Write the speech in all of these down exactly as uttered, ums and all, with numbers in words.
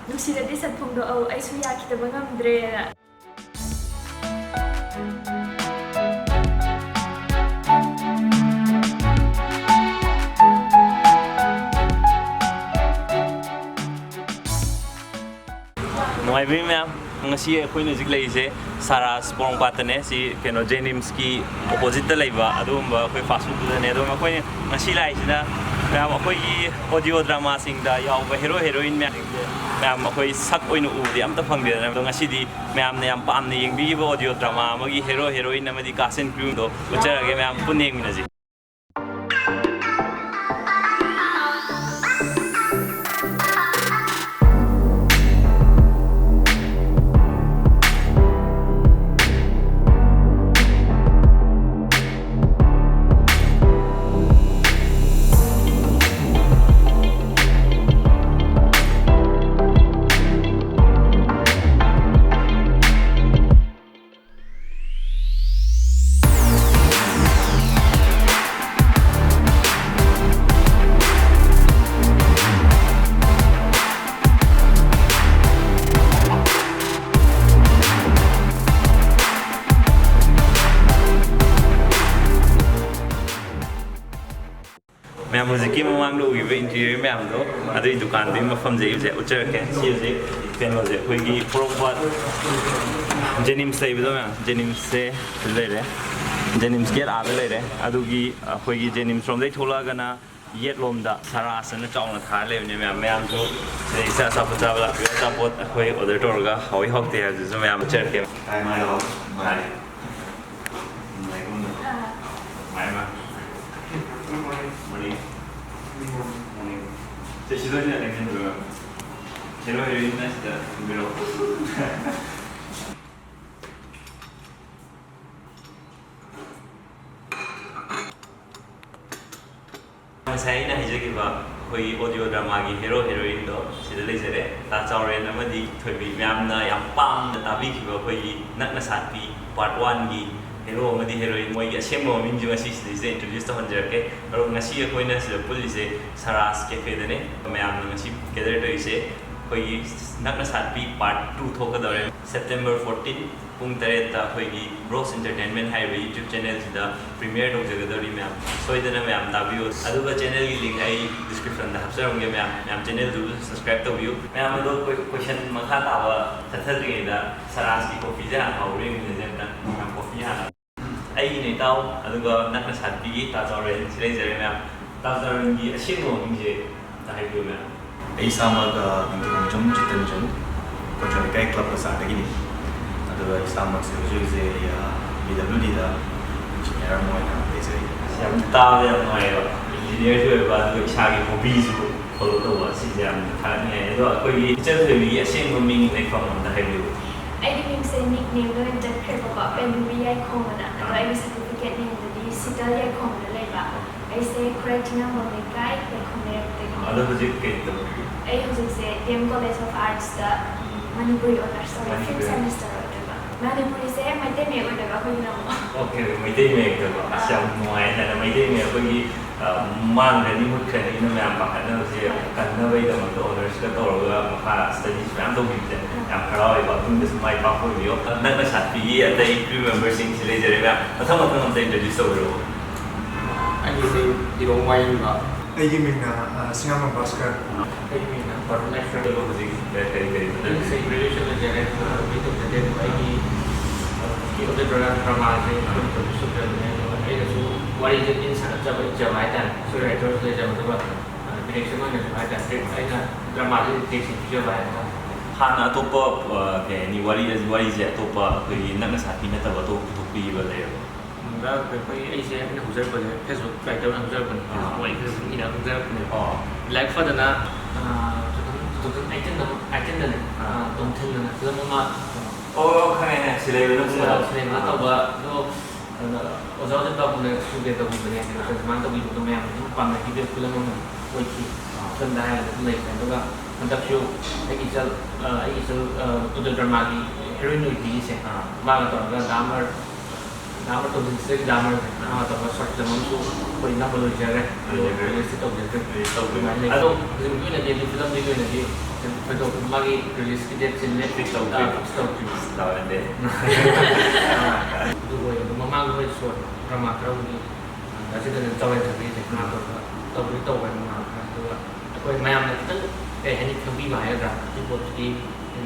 ꯅꯨꯡꯁꯤꯔꯗꯤ ꯁꯛ ꯐꯣꯡꯗꯣꯛꯑꯣ, ꯑꯩꯁꯨ ꯌꯥꯈꯤꯗꯕ ꯉꯝꯗ꯭ꯔꯦꯅ꯫ ꯅꯨꯡꯉꯥꯏꯕꯤꯔꯤ ꯃꯌꯥꯝ, ꯉꯁꯤ ꯑꯩꯈꯣꯏꯅ ꯍꯧꯖꯤꯛ ꯂꯩꯔꯤꯁꯦ ꯁꯥꯔꯥꯁ ꯄꯣꯔꯣꯝꯄꯥꯠꯇꯅꯦ꯫ ꯁꯤ ꯀꯩꯅꯣ ꯖꯦꯅꯤꯝꯁꯀꯤ ꯑꯣꯄꯣꯖꯤꯠꯇ ꯂꯩꯕ ꯑꯗꯨꯒꯨꯝꯕ ꯑꯩꯈꯣꯏ ꯐꯥꯁ ꯐꯨꯗꯇꯨꯗꯅꯦ꯫ ꯑꯗꯣ ꯑꯩꯈꯣꯏꯅ ꯉꯁꯤ ꯂꯥꯛꯏꯁꯤꯅ ꯃꯌꯥꯝ ꯑꯩꯈꯣꯏꯒꯤ ꯑꯣꯗꯤꯑꯣ ꯗ꯭ꯔꯃꯥꯁꯤꯡꯗ ꯌꯥꯎꯕ ꯍꯦꯔꯣ ꯍꯦꯔꯣꯏꯟ ꯃꯌꯥꯝꯁꯦ ꯃꯌꯥꯝ ꯑꯩꯈꯣꯏ ꯁꯛ ꯑꯣꯏꯅ ꯎꯕꯗꯤ ꯑꯝꯇ ꯐꯪꯗꯦꯗꯅ꯫ ꯑꯗꯣ ꯉꯁꯤꯗꯤ ꯃꯌꯥꯝꯅ ꯌꯥꯝ ꯄꯥꯝꯅ ꯌꯦꯡꯕꯤꯈꯤꯕ ꯑꯣꯗꯤꯑꯣ ꯗ꯭ꯔꯃꯥ ꯑꯃꯒꯤ ꯍꯦꯔꯣ ꯍꯦꯔꯣꯏꯟ ꯑꯃꯗꯤ ꯀꯥꯁ ꯑꯦꯟ ꯀ꯭ꯔꯨꯗꯣ ꯎꯠꯆꯔꯒꯦ꯫ ꯃꯌꯥꯝ ꯄꯨꯟꯅ ꯌꯦꯡꯃꯤꯟꯅꯁꯤ꯫ ꯃꯌꯥꯝ ꯍꯧꯖꯤꯛꯀꯤ ꯃꯃꯥꯡꯗ ꯎꯈꯤꯕ ꯏꯟꯇꯤꯔꯤꯌꯔ ꯃꯌꯥꯝꯗꯣ, ꯑꯗꯨꯒꯤ ꯗꯨꯀꯥꯟꯗꯨꯒꯤ ꯃꯐꯝꯁꯦ ꯑꯩꯁꯦ ꯎꯠꯆꯔꯛꯀꯦ꯫ ꯁꯤ ꯍꯧꯖꯤꯛ ꯀꯩꯅꯣꯁꯦ, ꯑꯩꯈꯣꯏꯒꯤ ꯄꯣꯔꯣꯝꯄꯥꯠ ꯖꯦꯅꯤꯝꯁ ꯂꯩꯕꯗꯣ ꯃꯌꯥꯝ, ꯖꯦꯅꯤꯝꯁꯁꯦ ꯁꯤꯗ ꯂꯩꯔꯦ, ꯖꯦꯅꯤꯝꯁ ꯒꯦꯠ ꯑꯥꯗ ꯂꯩꯔꯦ꯫ ꯑꯗꯨꯒꯤ ꯑꯩꯈꯣꯏꯒꯤ ꯖꯦꯅꯤꯝꯁ ꯔꯣꯝꯗꯩ ꯊꯣꯛꯂꯛꯑꯒꯅ ꯌꯦꯠꯂꯣꯝꯗ ꯁꯔꯥꯁ ꯑꯅ ꯆꯥꯎꯅ ꯊꯥꯔ ꯂꯩꯕꯅꯦ ꯃꯌꯥꯝ꯫ ꯃꯌꯥꯝꯁꯨ ꯁꯤꯗꯩꯁꯤꯗ ꯑꯆꯥꯄꯣꯠ ꯆꯥꯕ ꯂꯥꯛꯄꯤꯌꯨ꯫ ꯑꯆꯥꯄꯣꯠ ꯑꯩꯈꯣꯏ ꯑꯣꯔꯗꯔ ꯇꯧꯔꯒ ꯍꯥꯎꯏ ꯍꯥꯎꯇꯦ ꯍꯥꯏꯕꯗꯨꯁꯨ ꯃꯌꯥꯝ ꯎꯠꯆꯔꯛꯀꯦ꯫ ꯃꯥꯏ ꯍꯥꯎ-, ꯃꯥꯏ꯫ ꯅꯨꯡꯉꯥꯏꯀꯣ? ꯃꯥꯏ ꯃꯥ꯫ ꯃꯣꯔꯅꯤꯡ꯫ ꯃꯣꯔꯅꯤꯡ꯫ ꯁꯦ, ꯁꯤꯗ ꯑꯣꯏꯅ ꯑꯦꯇꯦꯟꯁꯟ ꯇꯧꯔꯣ꯫ ꯍꯦꯔꯣ ꯍꯦꯔꯣꯏꯟꯅ ꯁꯤꯗ ꯊꯝꯕꯤꯔꯣ꯫ ꯉꯁꯥꯏ ꯑꯩꯅ ꯍꯥꯏꯖꯈꯤꯕ ꯑꯩꯈꯣꯏꯒꯤ ꯑꯣꯗꯤꯑꯣ ꯗ꯭ꯔꯃꯥꯒꯤ ꯍꯦꯔꯣ ꯍꯦꯔꯣꯏꯟꯗꯣ ꯁꯤꯗ ꯂꯩꯖꯔꯦ, ꯇꯥ ꯆꯥꯎꯔꯦꯟ ꯑꯃꯗꯤ ꯊꯣꯏꯕꯤ꯫ ꯃꯌꯥꯝꯅ ꯌꯥꯝ ꯄꯥꯝꯅ ꯇꯥꯕꯤꯈꯤꯕ ꯑꯩꯈꯣꯏꯒꯤ ꯅꯛꯅ ꯁꯥꯠꯄꯤ ꯄꯥꯔꯠ ꯋꯥꯟꯒꯤ ꯍꯦꯔꯣ ꯑꯃꯗꯤ ꯍꯦꯔꯣꯏꯟ, ꯃꯣꯏꯒꯤ ꯑꯁꯦꯡꯕ ꯃꯃꯤꯡꯁꯨ ꯉꯁꯤ ꯁꯤꯗꯩꯁꯤꯗ ꯏꯟꯇ꯭ꯔꯣꯗ꯭ꯌꯨꯁ ꯇꯧꯍꯟꯖꯔꯛꯀꯦ꯫ ꯑꯗꯣ ꯉꯁꯤ ꯑꯩꯈꯣꯏꯅ ꯁꯤꯗ ꯄꯨꯜꯂꯤꯁꯦ ꯁꯔꯥꯁ ꯀꯦꯐꯦꯗꯅꯦ꯫ ꯃꯌꯥꯝꯅ ꯉꯁꯤ ꯒꯦꯗꯔ ꯇꯧꯔꯤꯁꯦ ꯑꯩꯈꯣꯏꯒꯤ ꯅꯛꯅ ꯁꯥꯠꯄꯤ part two ꯊꯣꯛꯀꯗꯧꯔꯦ꯫ September fourteen ꯄꯨꯡ ꯇꯔꯦꯠꯇ ꯑꯩꯈꯣꯏꯒꯤ Bros Entertainment ꯍꯥꯏꯔꯤꯕ YouTube channel ꯁꯤꯗ premiere ꯇꯧꯖꯒꯗꯧꯔꯤ ꯃꯌꯥꯝ꯫ ꯁꯣꯏꯗꯅ ꯃꯌꯥꯝ ꯇꯥꯕꯤꯌꯨ꯫ ꯑꯗꯨꯒ channel ꯒꯤ link ꯑꯩ description ꯗ ꯍꯥꯞꯆꯔꯝꯒꯦ ꯃꯌꯥꯝ꯫ ꯃꯌꯥꯝ channel ꯗꯨ subscribe ꯇꯧꯕꯤꯌꯨ꯫ ꯃꯌꯥꯝ ꯑꯗꯣ ꯀꯣꯏ-, question ꯃꯈꯥ ꯇꯥꯕ ꯆꯠꯊꯗ꯭ꯔꯤꯉꯩꯗ ꯁꯔꯥꯖꯀꯤ coffee ꯁꯦ ꯍꯥꯟꯅ ꯍꯧꯔ ꯌꯦꯡꯃꯤꯟꯅꯁꯦ ꯑꯝꯇꯪ꯫ ꯃꯌꯥꯝ coffee ꯍꯥꯟꯅ꯫ ꯑꯩꯒꯤꯅꯦ ꯏꯇꯥꯎ, ꯑꯗꯨꯒ ꯅꯛꯅ ꯁꯥꯠꯄꯤꯒꯤ ꯇꯥ ꯆꯥꯎꯔꯦꯟ ꯁꯤ ꯂꯩꯖꯔꯦ ꯃꯌꯥꯝ꯫ ꯇꯥ ꯆꯥꯎꯔꯦꯟꯒꯤ ꯑꯁꯦꯡꯕ ꯃꯃꯤꯡꯁꯦ ꯑꯝꯇ ꯍꯥꯏꯕꯤꯌꯨ ꯃꯌꯥꯝ꯫ ꯑꯩ ꯏꯁꯥꯃꯛ, ꯑ, ꯅꯤꯡꯊꯧꯈꯣꯡꯖꯝ ꯆꯤꯠꯇꯟꯖꯝ, ꯀꯣꯟꯖꯣꯜ ꯂꯩꯀꯥꯏ club ꯃꯆꯥꯗꯒꯤꯅꯤ꯫ ꯑꯗꯨꯒ ꯏꯁꯥꯃꯛꯁꯦ ꯍꯧꯖꯤꯛ ꯍꯧꯖꯤꯛ ꯑꯩ, ꯑ, B W D ꯗ engineer ꯑꯃ ꯑꯣꯏꯅ ꯂꯩꯖꯔꯤ꯫ ꯑꯁ, ꯌꯥꯝ ꯇꯥꯕꯗ ꯌꯥꯝ ꯅꯨꯡꯉꯥꯏꯌꯦꯕ꯫ Engineer ꯁꯨ ꯑꯣꯏꯕ, ꯑꯗꯨꯒ ꯏꯁꯥꯒꯤ hobby ꯁꯨ follow ꯇꯧꯕ, ꯁꯤꯁꯦ ꯌꯥꯝꯅ ꯊꯥꯒꯠꯅꯤꯡꯉꯥꯏ꯫ ꯑꯗꯣ ꯑꯩꯈꯣꯏꯒꯤ ꯏꯆꯟ ꯊꯣꯏꯕꯤꯒꯤ ꯑꯁꯦꯡꯕ ꯃꯤꯡ ꯂꯩꯐꯝ ꯑꯝꯇ ꯍꯥꯏꯕꯤꯌꯨ꯫ ꯑꯩꯒꯤ ꯃꯤꯡꯁꯦ nickname ꯗ ꯑꯣꯏꯅ ꯆꯠꯈ꯭ꯔꯦꯕꯀꯣ, ꯄꯦꯝꯕꯤ ꯌꯥꯏꯈꯣꯝ ꯑꯅ꯫ ꯑꯗꯣ ꯑꯥ꯫ ꯑꯩꯒꯤ certificate ꯅꯦꯝꯗꯗꯤ ꯁꯤꯇꯜ ꯌꯥꯏꯈꯣꯝ ꯑꯅ ꯂꯩꯕ꯫ ꯑꯥ꯫ ꯑꯩꯁꯦ ꯈꯨꯔꯥꯏ ꯆꯤꯡꯉꯥꯝꯕꯝ ꯂꯩꯀꯥꯏ, ꯌꯥꯏꯈꯣꯝ ꯂꯩꯔꯛꯇꯒꯤꯅꯦ꯫ ꯑꯗꯣ ꯍꯧꯖꯤꯛ ꯀꯩ ꯇꯧꯔꯤꯒꯦ? ꯑꯩ ꯍꯧꯖꯤꯛꯁꯦ D M College of Arts ꯇ, ꯎꯝ, ꯃꯅꯤꯄꯨꯔꯤ honours ꯇꯧꯕ, fifth ꯃꯅꯤꯄꯨꯔꯤ꯫ Semester ꯑꯣꯏꯗꯣꯏꯕ꯫ ꯃꯅꯤꯄꯨꯔꯤꯁꯦ ꯃꯩꯇꯩ ꯃꯌꯦꯛ ꯑꯣꯏꯗꯣꯏꯕ ꯑꯩꯈꯣꯏꯒꯤꯅ ꯑꯃꯨꯛ꯫ Okay, ꯃꯩꯇꯩ ꯃꯌꯦꯛꯇꯀꯣ꯫ ꯑꯁ, ꯑꯥ꯫ ꯌꯥꯝ ꯅꯨꯡꯉꯥꯏ ꯍꯥꯏꯅ ꯃꯩꯇꯩ ꯃꯌꯦꯛ ꯑꯩꯈꯣꯏꯒꯤ ꯑ, ꯃꯥꯡꯈ꯭ꯔꯅꯤ, ꯃꯨꯠꯈ꯭ꯔꯅꯤꯅ ꯃꯌꯥꯝ ꯄꯥꯈꯠꯅꯕꯁꯦ ꯀꯟꯅꯕꯒꯤꯗꯃꯛꯇ honours ꯀ ꯇꯧꯔꯒ ꯃꯈꯥ studies ꯃꯌꯥꯝ ꯇꯧꯕꯤꯕꯁꯦ ꯌꯥꯝ ꯍꯔꯥꯎꯋꯦꯕ꯫ ꯃꯇꯨꯡꯗꯁꯨ ꯃꯥꯏ ꯄꯥꯛꯄ ꯑꯣꯏꯕꯤꯌꯣ꯫ ꯅꯛꯅ ꯁꯥꯠꯄꯤꯒꯤ ꯑꯇꯩ crew member ꯁꯤꯡꯁꯤ ꯂꯩꯖꯔꯦ ꯃꯌꯥꯝ꯫ ꯃꯊꯪ ꯃꯊꯪ ꯑꯝꯇ introduce ꯇꯧꯕꯤꯔꯛꯑꯣ꯫ ꯑꯩꯒꯤ ꯃꯤꯡ ꯏꯔꯣꯡ ꯋꯥꯌꯦꯟꯕ꯫ ꯑꯩꯒꯤ ꯃꯤꯡꯅ, ꯑ, ꯁꯤꯡꯉꯥꯝꯕꯝ ꯚꯥꯁꯀꯔ꯫ ꯑꯩꯒꯤ ꯃꯤꯡꯅ ꯕꯥꯔꯨꯟ ꯂꯥꯏꯁ꯭ꯔꯝ꯫ ꯑꯗꯨꯒ ꯍꯧꯖꯤꯛ ꯀꯔꯤ ꯀꯔꯤ ꯍꯣꯠꯅꯔꯤ? ꯑꯩꯁꯦ graduation ꯂꯣꯏꯖꯔꯦ, ꯑꯗꯨꯒ ꯍꯧꯖꯤꯛ ꯇꯧꯖꯗꯦ꯫ ꯑꯗꯨꯒ ꯑꯩꯒꯤ, ꯑ, ꯍꯧꯖꯤꯛꯀꯤ ꯑꯣꯗꯤꯇꯣꯔꯤꯌꯝ ꯗ꯭ꯔꯃꯥꯁꯦ ꯑꯗꯨꯝ ꯄ꯭ꯔꯣꯗ꯭ꯌꯨꯁ ꯇꯧꯖꯕꯅꯦ꯫ ꯑꯗꯨꯒ ꯑꯩꯅꯁꯨ ꯋꯥꯔꯤꯁꯦ ꯏꯟ ꯁꯥꯒꯠꯆꯕ, ꯏꯖꯕ ꯍꯥꯏꯇꯥꯔꯦ꯫ ꯁ꯭ꯀ꯭ꯔꯤꯞ ꯔꯥꯏꯇꯔꯁꯨ ꯂꯩꯖꯕ, ꯑꯗꯨꯒ, ꯑ, ꯗꯤꯔꯦꯛꯁꯟ ꯑꯣꯏꯅꯁꯨ ꯍꯥꯏꯇꯥꯔꯦ, ꯁ꯭ꯀ꯭ꯔꯤꯞ ꯑꯩꯅ ꯗ꯭ꯔꯃꯥꯁꯦ ꯗꯤꯔꯦꯛꯁꯟ ꯄꯤꯖꯕ ꯍꯥꯏꯇꯥꯔꯦ꯫ ꯍꯥꯟꯅ ꯑꯇꯣꯞꯄ, ꯑ, ꯀꯩ ꯍꯥꯏꯅꯤ, ꯋꯥꯔꯤ, ꯋꯥꯔꯤꯁꯦ ꯑꯇꯣꯞꯄ ꯑꯩꯈꯣꯏꯒꯤ ꯅꯛꯅ ꯁꯥꯠꯄꯤ ꯅꯠꯇꯕ ꯑꯇꯣꯞꯄ ꯄꯨꯊꯣꯛꯄꯤꯈꯤꯕ ꯂꯩꯔꯕ? ꯎꯝ, ꯑꯩꯈꯣꯏ, ꯑꯩꯁꯦ ꯑꯩꯅ ꯍꯧꯖꯔꯛꯄꯁꯦ Facebook writer ꯑꯣꯏꯅ ꯍꯧꯖꯔꯛꯄꯅꯦ꯫ ꯑꯥ꯫ Facebook ꯋꯥꯔꯤ ꯈꯔ ꯁꯨꯝ ꯏꯔꯒ ꯍꯧꯖꯔꯛꯄꯅꯦ꯫ ꯑꯣ꯫ ꯂꯥꯏꯕꯛ ꯐꯗꯅ, ꯑ, two thousand, two thousand eighteen ꯗ, eighteen ꯗꯅꯦ, ꯑꯥ꯫ ꯑ, ꯇꯣꯝꯊꯤꯟ ꯑꯅ ꯐꯤꯂꯝ ꯑꯃ, ꯑꯣ, ꯈꯪꯉꯦ, ꯈꯪꯉꯦ꯫ ꯁꯤꯂꯩꯕ ꯅꯨꯡꯁꯤꯕ꯫ ꯁꯤꯂꯩꯕ ꯅꯨꯡꯁꯤꯕ ꯑꯥ꯫ ꯇꯧꯕ, ꯑꯗꯣ, ꯑꯗ, ꯑꯣꯖꯥ ꯑꯣꯖꯥ ꯄꯥꯕꯨꯡꯅ ꯁ꯭ꯀꯨꯜ ꯇꯧꯕꯤꯕꯅꯦ, ꯑꯗꯨꯗ ꯑꯥ꯫ ꯁꯨꯃꯥꯏꯅ ꯇꯧꯕꯤꯕꯗꯣ ꯃꯌꯥꯝꯅ ꯑꯗꯨꯝ ꯄꯥꯝꯅꯈꯤꯕ ꯐꯤꯂꯝ ꯑꯃ ꯑꯣꯏꯈꯤ꯫ ꯑꯥ꯫ ꯐꯤꯂꯝꯗ ꯍꯥꯏꯔꯒ ꯑꯗꯨꯝ ꯂꯩꯈ꯭ꯔꯦ꯫ ꯑꯗꯨꯒ ꯍꯟꯗꯛꯁꯨ ꯑꯩꯒꯤ ꯏꯆꯜ, ꯑ, ꯑꯩꯒꯤ ꯏꯆꯜ, ꯑ, ꯎꯗ ꯗ꯭ꯔꯃꯥꯒꯤ ꯍꯦꯔꯣꯏꯟ ꯑꯣꯏꯕꯤꯔꯤꯁꯦ, ꯑꯥ꯫ ꯃꯥꯒ ꯇꯧꯔꯒ ꯗꯥ ꯑꯃꯔ ꯂꯥꯛꯑꯕ ꯃꯇꯝꯁꯤꯗꯒꯤ ꯂꯥꯛꯑꯕ ꯃꯇꯝꯗ short film ꯑꯃꯁꯨ ꯑꯩꯈꯣꯏ ꯅꯝꯕ ꯂꯣꯏꯖꯔꯦ꯫ ꯂꯣꯏꯖꯔꯦ꯫ Release ꯇꯧꯖꯗ꯭ꯔꯦ꯫ Release ꯇꯧꯗ꯭ꯔꯦ꯫ ꯑꯗꯨꯃꯥꯏꯅ ꯂꯩ꯫ ꯑꯗꯣ ꯍꯧꯖꯤꯛꯀꯤ ꯑꯣꯏꯅꯗꯤ ꯑꯗꯨ film ꯗꯨꯒꯤ ꯑꯣꯏꯅꯗꯤ ꯊꯣꯏꯗꯣꯛ ꯃꯥꯒꯤ release ꯀꯤ date ꯁꯤ fix ꯇꯧꯗ꯭ꯔꯤ꯫ Fix ꯇꯧꯗ꯭ꯔꯤ꯫ Fix ꯇꯧꯔꯗꯤ꯫ ꯑꯗꯨ ꯑꯣꯏꯔꯦ꯫ ꯑꯗꯨ ꯃꯃꯥꯡꯗ ꯍꯣꯏ short drama ꯈꯔꯕꯨꯗꯤ ꯑꯁꯤꯗ ꯑꯗꯨꯝ ꯇꯧꯔꯦ ꯊꯕꯤꯁꯦ ꯉꯥ ꯇꯧꯔꯒ ꯇꯧꯕꯗꯤ ꯇꯧꯕꯅꯤ ꯉꯥ ꯈꯔ꯫ ꯑꯗꯨꯒ ꯑꯩꯈꯣꯏ ꯃꯌꯥꯝꯅ ꯈꯤꯇꯪ ꯀꯩ ꯍꯥꯏꯅꯤ ꯈꯪꯕꯤꯕ ꯍꯥꯏꯒꯗ꯭ꯔꯥ? ꯑꯗꯨ ꯄꯣꯠꯇꯨꯗꯤ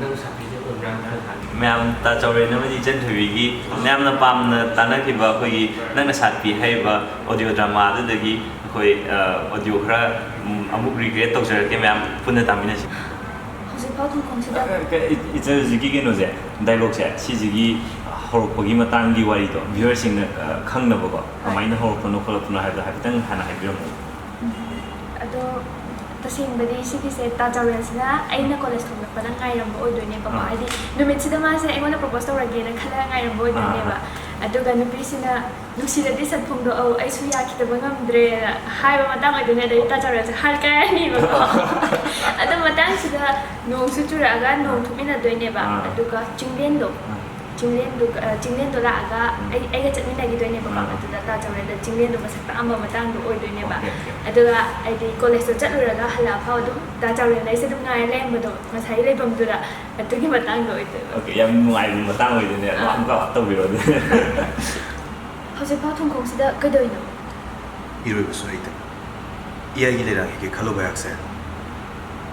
ꯅꯪ ꯁꯥꯄꯤꯁꯦ ꯑꯣꯏꯕ꯭ꯔꯥ ꯍꯥꯏꯅ ꯍꯥꯏꯕ꯫ ꯃꯌꯥꯝ ꯇꯥ ꯆꯥꯎꯔꯦꯟ ꯑꯃꯗꯤ ꯏꯆꯟ ꯊꯣꯏꯕꯤꯒꯤ ꯃꯌꯥꯝꯅ ꯄꯥꯝꯅ ꯇꯥꯅꯈꯤꯕ ꯑꯩꯈꯣꯏꯒꯤ ꯅꯪꯅ ꯁꯥꯠꯄꯤ ꯍꯥꯏꯔꯤꯕ audio drama ꯑꯗꯨꯗꯒꯤ ꯑꯩꯈꯣꯏ, ꯑ, audio ꯈꯔ, ꯎꯝ, ꯑꯃꯨꯛ recreate ꯇꯧꯖꯔꯛꯀꯦ, ꯃꯌꯥꯝ ꯄꯨꯟꯅ ꯇꯥꯃꯤꯟꯅꯁꯤ꯫ ꯍꯧꯖꯤꯛꯐꯥꯎ ꯊꯨꯝꯈꯣꯡꯁꯤꯗ ꯑ, ꯀ-, ꯏ-, ꯏꯆꯟ ꯍꯧꯖꯤꯛꯀꯤ ꯀꯩꯅꯣꯁꯦ, dialogue ꯁꯦ, ꯁꯤꯁꯤꯒꯤ ꯍꯧꯔꯛꯄꯒꯤ ꯃꯇꯥꯡꯒꯤ ꯋꯥꯔꯤꯗꯣ viewer ꯁꯤꯡꯅ, ꯑ, ꯈꯪꯅꯕꯀꯣ, ꯀꯃꯥꯏꯅ ꯍꯧꯔꯛꯄꯅꯣ ꯈꯣꯠꯂꯛꯄꯅꯣ ꯍꯥꯏꯕꯗꯣ ꯍꯥꯏꯐꯦꯠꯇꯪ ꯍꯥꯟꯅ ꯍꯥꯏꯕꯤꯔꯝꯃꯣ꯫ ꯑꯗꯣ ꯇꯁꯦꯡꯕꯗꯤ ꯁꯤꯒꯤꯁꯦ ꯇꯥ ꯆꯥꯎꯔꯦꯜꯁꯤꯅ ꯑꯩꯅ college ꯊꯣꯛꯂꯛꯄꯗ ꯉꯥꯏꯔꯝꯕ ꯑꯣꯏꯗꯣꯏꯅꯦꯕꯀꯣ꯫ ꯑꯥ꯫ ꯍꯥꯏꯗꯤ ꯅꯨꯃꯤꯠꯁꯤꯗ ꯃꯥꯁꯦ ꯑꯩꯉꯣꯟꯗ propose ꯇꯧꯔꯒꯦꯅ ꯈꯜꯂꯒ ꯉꯥꯏꯔꯝꯕ ꯑꯣꯏꯗꯣꯏꯅꯦꯕ꯫ ꯑꯥ, ꯑꯥ꯫ ꯑꯗꯨꯒ ꯅꯨꯄꯤꯁꯤꯅ "ꯅꯨꯡꯁꯤꯔꯗꯤ ꯁꯠ ꯐꯣꯡꯗꯣꯛꯑꯧ, ꯑꯩꯁꯨ ꯌꯥꯈꯤꯗꯕ ꯉꯝꯗ꯭ꯔꯦꯅ" ꯍꯥꯏꯕ ꯃꯇꯥꯡ ꯑꯣꯏꯗꯣꯏꯅꯦ꯫ ꯑꯗꯩ ꯇꯥ ꯆꯥꯎꯔꯦꯜꯁꯦ ꯍꯥꯔ ꯀꯥꯏꯔꯅꯤꯕꯀꯣ꯫ ꯑꯗꯨ ꯃꯇꯥꯡꯁꯤꯗ ꯅꯣꯡꯁꯨ ꯆꯨꯔꯛꯑꯒ ꯅꯣꯡ ꯊꯣꯛꯃꯤꯟꯅꯗꯣꯏꯅꯦꯕ꯫ ꯑꯥ꯫ ꯑꯗꯨꯒ ꯆꯤꯡꯂꯦꯟꯗꯣ, ꯑꯥ꯫ ꯆꯤꯡꯂꯦꯟꯗꯨ, ꯑ, ꯆꯤꯡꯂꯦꯟꯗꯣ ꯂꯥꯛꯑꯒ ꯎꯝ꯫ ꯑꯩ, ꯑꯩꯒ ꯆꯠꯃꯤꯟꯅꯈꯤꯗꯣꯏꯅꯦꯕꯀꯣ꯫ ꯎꯝ꯫ ꯑꯗꯨꯗ ꯇꯥ ꯆꯥꯎꯔꯦꯜꯗ ꯆꯤꯡꯂꯦꯟꯗꯣ ꯃꯁꯛ ꯇꯥꯛꯑꯝꯕ ꯃꯇꯥꯡꯗꯣ ꯑꯣꯏꯗꯣꯏꯅꯦꯕ꯫ Okay, okay. ꯑꯗꯨꯒ ꯍꯥꯏꯗꯤ college ꯇꯣ ꯆꯠꯂꯨꯔꯒ ꯍꯜꯂꯛꯑ ꯐꯥꯎ ꯑꯗꯨꯝ ꯇꯥ ꯆꯥꯎꯔꯦꯜꯅ ꯑꯩꯁꯦ ꯑꯗꯨꯝ ꯉꯥꯏꯔ ꯂꯩꯔꯝꯕꯗꯣ ꯉꯁꯥꯏꯒꯤ ꯂꯩꯐꯝꯗꯨꯗ, ꯑꯗꯨꯒꯤ ꯃꯇꯥꯡꯗꯣ ꯑꯣꯏꯗꯣꯏꯕ꯫ Okay, ꯌꯥꯝ ꯅꯨꯡꯉꯥꯏꯕ ꯃꯇꯥꯡ ꯑꯣꯏꯗꯣꯏꯅꯦ꯫ ꯑꯗꯣ ꯑꯥ꯫ ꯑꯃꯨꯛꯀ ꯇꯧꯕꯤꯔꯣ ꯑꯗꯨꯗꯤ꯫ ꯍꯧꯖꯤꯛꯐꯥꯎ ꯊꯣꯡꯈꯣꯡꯁꯤꯗ ꯀꯩꯗꯧꯔꯤꯅꯣ? ꯏꯔꯣꯏꯕꯁꯨ ꯍꯩꯇꯅ ꯏꯌꯥꯏꯒꯤ ꯂꯩꯔꯥꯡ ꯍꯦꯛꯀꯦ ꯈꯜꯂꯨꯕ ꯑꯩꯍꯥꯛꯁꯦ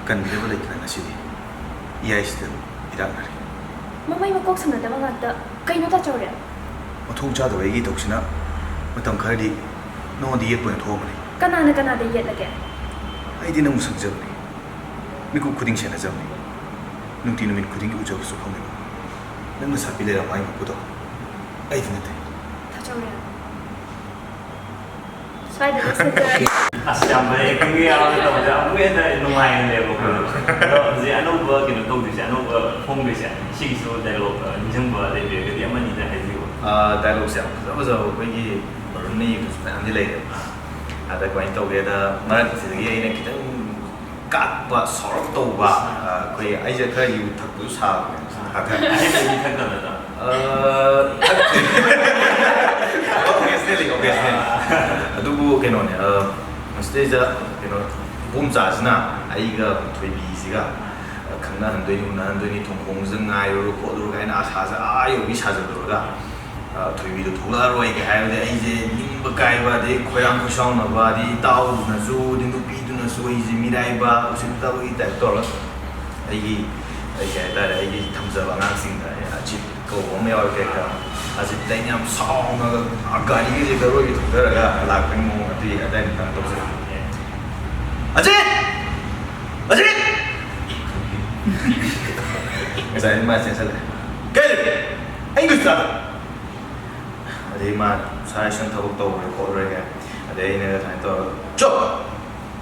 ꯀꯟꯕꯤꯅꯕ ꯂꯩꯇꯅ ꯉꯁꯤꯗꯤ ꯏꯌꯥꯏꯁꯤꯗ ꯏꯔꯥꯛꯅꯔꯤ꯫ ꯃꯃꯩ ꯃꯀꯣꯛ ꯁꯝꯅꯗꯕ ꯉꯥꯛꯇ꯫ ꯀꯩꯅꯣ ꯇꯥ ꯆꯥꯎꯔꯦꯜ? ꯃꯊꯣꯡ ꯆꯥꯗꯕ ꯑꯩꯒꯤ ꯏꯊꯧꯁꯤꯅ ꯃꯇꯝ ꯈꯔꯗꯤ ꯅꯉꯣꯟꯗ ꯌꯦꯠꯄ ꯑꯣꯏꯅ ꯊꯣꯛꯑꯝꯕꯅꯤ꯫ ꯀꯅꯥꯅ ꯀꯅꯥꯗ ꯌꯦꯠꯂꯒꯦ? ꯑꯩꯗꯤ ꯅꯪꯕꯨ ꯁꯛꯆꯕꯅꯤ꯫ ꯃꯤꯀꯨꯞ ꯈꯨꯗꯤꯡ ꯁꯦꯟꯅꯖꯕꯅꯤ꯫ ꯅꯨꯡꯇꯤ ꯅꯨꯃꯤꯠ ꯈꯨꯗꯤꯡꯒꯤ ꯎꯖꯕꯁꯨ ꯐꯪꯂꯤꯕ ꯅꯪꯅ ꯁꯥꯠꯄꯤ ꯂꯩꯔꯥꯡ ꯃꯥꯏ ꯃꯀꯨꯗꯣ ꯑꯩꯗꯤ ꯅꯠꯇꯦ꯫ ꯇꯥ ꯆꯥꯎꯔꯦꯜ꯫ ꯁ꯭ꯋꯥꯏꯗ ꯂꯣꯏꯁꯤꯟꯖꯔꯒꯦ꯫ ꯑꯁ, ꯌꯥꯝ ꯐꯩ꯫ Acting ꯒ ꯌꯥꯎꯔꯒ ꯇꯧꯕꯁꯦ ꯑꯃꯨꯛꯀ ꯍꯦꯟꯅ ꯅꯨꯡꯉꯥꯏꯍꯜꯂꯦꯕ ꯑꯩꯈꯣꯏꯗꯣ꯫ ꯑꯗꯣ ꯍꯧꯖꯤꯛ ꯑꯅꯧꯕ ꯀꯩꯅꯣ ꯇꯧꯗꯣꯏꯁꯦ, ꯑꯅꯧꯕ ꯐꯣꯡꯗꯣꯏꯁꯦ, ꯁꯤꯒꯤꯁꯨ dialogue, ꯑ, ꯅꯤꯡꯁꯤꯡꯕ ꯂꯩꯕꯤꯔꯒꯗꯤ ꯑꯃꯅꯤꯗ ꯍꯥꯏꯕꯤꯌꯨ꯫ ꯑ, dialogue ꯁꯦ ꯌꯥꯝ ꯐꯖ ꯐꯖꯕ ꯑꯩꯈꯣꯏꯒꯤ ꯃꯔꯨꯞꯅ ꯏꯕꯁꯨ ꯃꯌꯥꯝꯗꯤ ꯂꯩꯔꯦ꯫ ꯑꯗ ꯀꯃꯥꯏꯅ ꯇꯧꯒꯦꯗ, ꯃꯔꯛꯁꯤꯗꯒꯤ ꯑꯩꯅ ꯈꯤꯇꯪ ꯀꯥꯛꯄ, ꯁꯥꯎꯔꯞ ꯇꯧꯕ, ꯑ, ꯑꯩꯈꯣꯏ, ꯑꯩꯁꯦ ꯈꯔ ꯌꯨ ꯊꯛꯄꯁꯨ ꯁꯥꯕꯅꯦ꯫ ꯑꯍꯦꯟꯕ ꯃꯤ ꯈꯟꯗꯕ ꯅꯠꯇ꯭ꯔꯣ? ꯑ, occasionally, occasionally. ꯑꯗꯨꯕꯨ ꯀꯩꯅꯣꯅꯦ, ꯑ, ꯃꯁꯤꯗꯩꯗ ꯀꯩꯅꯣ, ꯏꯕꯣꯝꯆꯥꯁꯤꯅ ꯑꯩꯒ ꯊꯣꯏꯕꯤꯁꯤꯒ ꯈꯪꯅꯍꯟꯗꯣꯏꯅꯤ, ꯎꯅꯍꯟꯗꯣꯏꯅꯤ, ꯊꯣꯡꯈꯣꯡꯁꯤꯗ ꯉꯥꯏꯔꯨꯔꯣ ꯈꯣꯠꯂꯨꯔꯣ ꯀꯥꯏꯅ ꯑꯁꯥꯁꯦ ꯑꯥ ꯌꯧꯕꯤ ꯁꯥꯖꯜꯂꯨꯔꯒ, ꯑ, ꯊꯣꯏꯕꯤꯗꯣ ꯊꯣꯛꯂꯛꯑꯔꯣꯏꯒꯦ ꯍꯥꯏꯕꯗꯤ ꯑꯩꯁꯦ ꯅꯤꯡꯕ ꯀꯥꯏꯕ, ꯑꯗꯩ ꯈꯣꯏꯔꯥꯡ ꯈꯣꯏꯁꯥꯎꯅꯕ, ꯑꯗꯩ ꯏꯇꯥꯎꯗꯨꯅꯁꯨ, ꯑꯗꯩ ꯅꯨꯄꯤꯗꯨꯅꯁꯨ ꯑꯩꯁꯦ ꯃꯤꯔꯥꯏꯕ, ꯎꯁꯤꯠꯇꯕꯒꯤ type ꯇꯧꯔꯒ ꯑꯩꯒꯤ, ꯑꯩ ꯀꯩ ꯍꯥꯏꯇꯥꯔꯦ, ꯑꯩꯒꯤ ꯊꯝꯖꯕ ꯑꯉꯥꯡꯁꯤꯡꯗ ꯑꯩ ꯑꯖꯤꯠ ꯀꯧꯕ ꯑꯃ ꯌꯥꯎꯔꯦ character꯫ ꯑꯖꯤꯠꯇ ꯑꯩꯅ ꯌꯥꯝ ꯁꯥꯎꯅꯒ ꯒꯥꯔꯤꯒꯁꯦ ꯒꯔꯣꯏꯒꯤ ꯊꯧꯊꯔꯒ ꯂꯥꯛꯄꯒꯤ ꯃꯑꯣꯡ ꯑꯗꯨꯒꯤ ꯑꯗꯥꯏ ꯃꯇꯥꯡ ꯇꯧꯖꯔꯛꯄꯅꯦ꯫ "ꯑꯖꯤꯠ! ꯑꯖꯤꯠ!" ꯉꯁꯥꯏ ꯃꯥ ꯆꯦꯟꯁꯜꯂꯛꯑꯦ꯫ "ꯀꯩ? ꯑꯩ ꯀꯩꯁꯨ ꯇꯥꯗꯦ꯫" ꯑꯗꯩ ꯃꯥ ꯁꯥꯏꯁꯟ ꯊꯕꯛ ꯇꯧꯔꯦ ꯈꯣꯠꯂꯨꯔꯦ ꯀꯥꯏ꯫ ꯑꯗꯩ ꯑꯩꯅꯒ ꯑꯗꯨꯃꯥꯏꯅ ꯇꯧꯔꯒ, "ꯆꯣ!